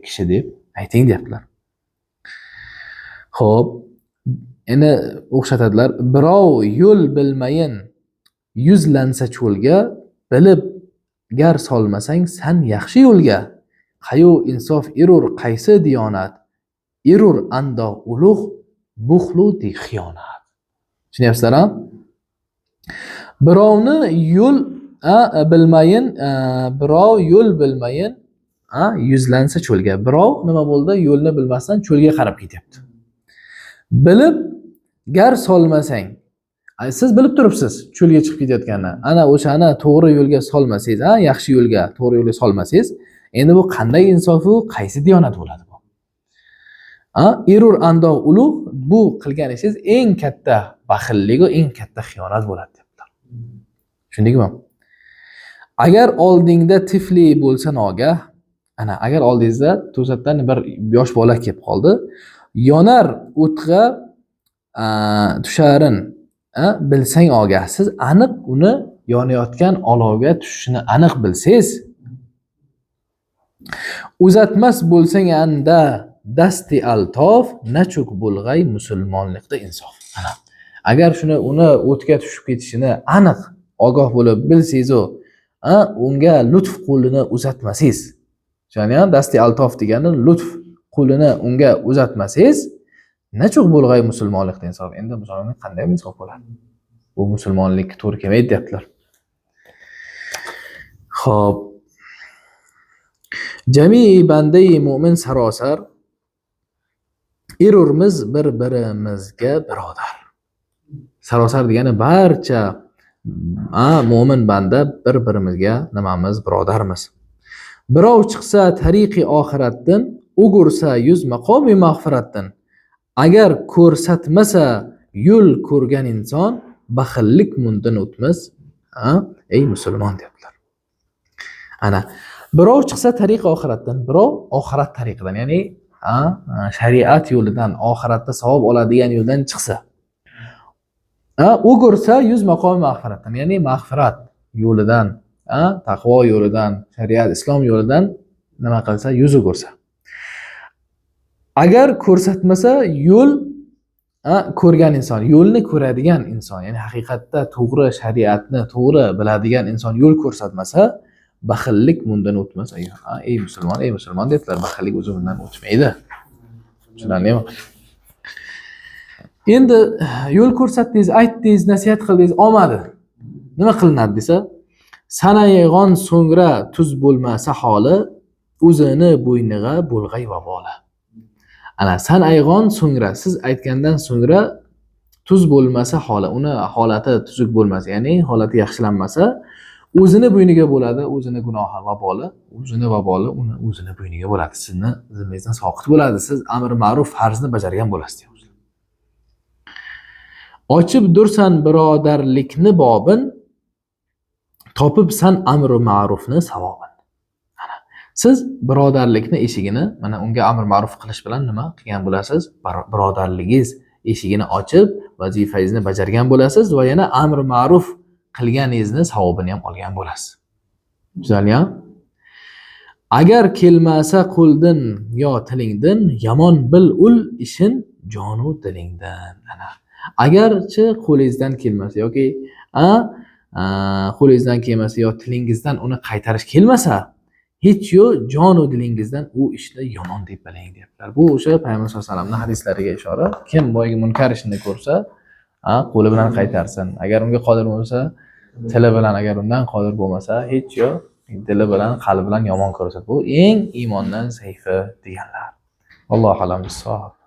kishi deb ayting deyaptilar. Xo'p, endi o'xshatadilar. Birov yo'l bilmayin yuzlansa cho'lga, bilib gar solmasang san yaxshi yo'lga. Qayu insof erur qaysi diyonat, erur andoq ulug' buxlu di xiyonat. Tushunyapsizlar a? Birovni yo'l bilmayin, birov yo'l bilmayin yuzlansa cho'lga. Birov nima bo'ldi? Yo'lni bilmasdan cho'lga qarab ketyapti. Bilib gar solmasang, siz bilib turibsiz cho'lga chiqib ketayotganini. Ana o'shani to'g'ri yo'lga solmasangiz, yaxshi yo'lga, to'g'ri yo'lga solmasangiz, endi bu qanday insofu, qaysi diyonat bo'ladi bu? Erur andoq ulug', bu qilgan ishingiz eng katta baxilligi, eng katta xiyonat bo'ladi deyaptilar. Tushundingmi? Agar oldingda tifli bo'lsa nogah, ana agar oldingizda to'satdan bir yosh bola kelib qoldi, yonar o'tga tusharin bilsang ogah, siz aniq uni yonayotgan olovga tushishini aniq bilsangiz, uzatmas bo'lsang anda dasti altof, nachuk bo'lg'ay musulmonlikda insof. Ana agar shuni uni o'tga tushib ketishini aniq ogoh bo'lib bilsangiz-u, unga lutf qo'lini uzatmasangiz, ya'ni dasti altof degani lutf qo'lini unga uzatmasangiz, nachuk bo'lg'ay musulmonlikda insof. Endi musulmonlik qanday insof bo'ladi? Bu musulmonlikka to'g'ri kelmaydi deyaptilar. Xo'p. Jami'i bandai mo'min sarosar erurmiz bir-birimizga birodar. Sarosar degani barcha mo'min banda bir-birimizga nimamiz, birodarmiz. Birov chiqsa tariqi oxiratdan, o'gursa yuz maqomi mag'firatdan. Agar ko'rsatmasa yo'l ko'rgan inson, baxillik mundan o'tmas, ey musulmon deyaptilar. Ana birov chiqsa tariqi oxiratdan, birov oxirat tariqidan, ya'ni shariat yo'lidan, oxiratda savob oladigan yo'ldan chiqsa, o'gursa yuz maqomi mag'firatdan, ya'ni mag'firat yo'lidan, taqvo yo'lidan, shariat islom yo'lidan nima qilsa, yuz o'gursa. Agar ko'rsatmasa yo'l ko'rgan inson, yo'lni ko'radigan inson, ya'ni haqiqatda to'g'ri shariatni to'g'ri biladigan inson yo'l ko'rsatmasa, baxillik bundan o'tmas. Ey musulmon, ey musulmon dedilar, baxillik o'zi bundan o'tmaydi. Tushunarlimi? Endi yo'l ko'rsatdingiz, aytdingiz, nasihat qildingiz, olmadi. Nima qilinadi desa, sanayg'on so'ngra tuz bo'lmasa holi, o'zini bo'yniga bo'lg'ay vaboli. Ana sanayg'on so'ngra, siz aytgandan so'ngra tuz bo'lmasa holi, uni holati tuzuk bo'lmasa, ya'ni holati yaxshilanmasa, o'zini bo'yniga bo'ladi, o'zini gunohi vaboli, o'zini vaboli uni o'zini bo'yniga bo'ladi. Sizni zimmangizdan soqit bo'ladi. Siz amri ma'ruf farzni bajargan bo'lasiz deyapti. Ochib dursan birodarlikni bobin, topibsan amri ma'rufni savobin. Ana siz birodarlikni eshigini mana unga amr ma'ruf qilish bilan nima qilgan bo'lasiz? Birodarligingiz eshigini ochib vazifangizni bajargan bo'lasiz va yana amr ma'ruf qilganingizni savobini ham olgan bo'lasiz. Tushunarlimi? Agar kelmasa qo'ldan yo tilingdan, yomon bil ul ishin jonu dilingdan. Ana agarchi qo'lingizdan kelmasa yoki qo'lingizdan kelmasa yo tilingizdan uni qaytarish kelmasa, hech yo'q jonu dilingizdan u ishni yomon deb biling deyaptilar. Bu o'sha payg'ambar sollallohu alayhi vasallamning hadislariga ishora. Kim boyagi munkar ishni ko'rsa, qo'li bilan qaytarsin. Agar unga qodir bo'lmasa, tili bilan, agar undan qodir bo'lmasa, hech yo'q Dili bilan, qalbi bilan yomon ko'rsa, bu eng iymondan zaifi deganlar. Allohu a'lam bissavob.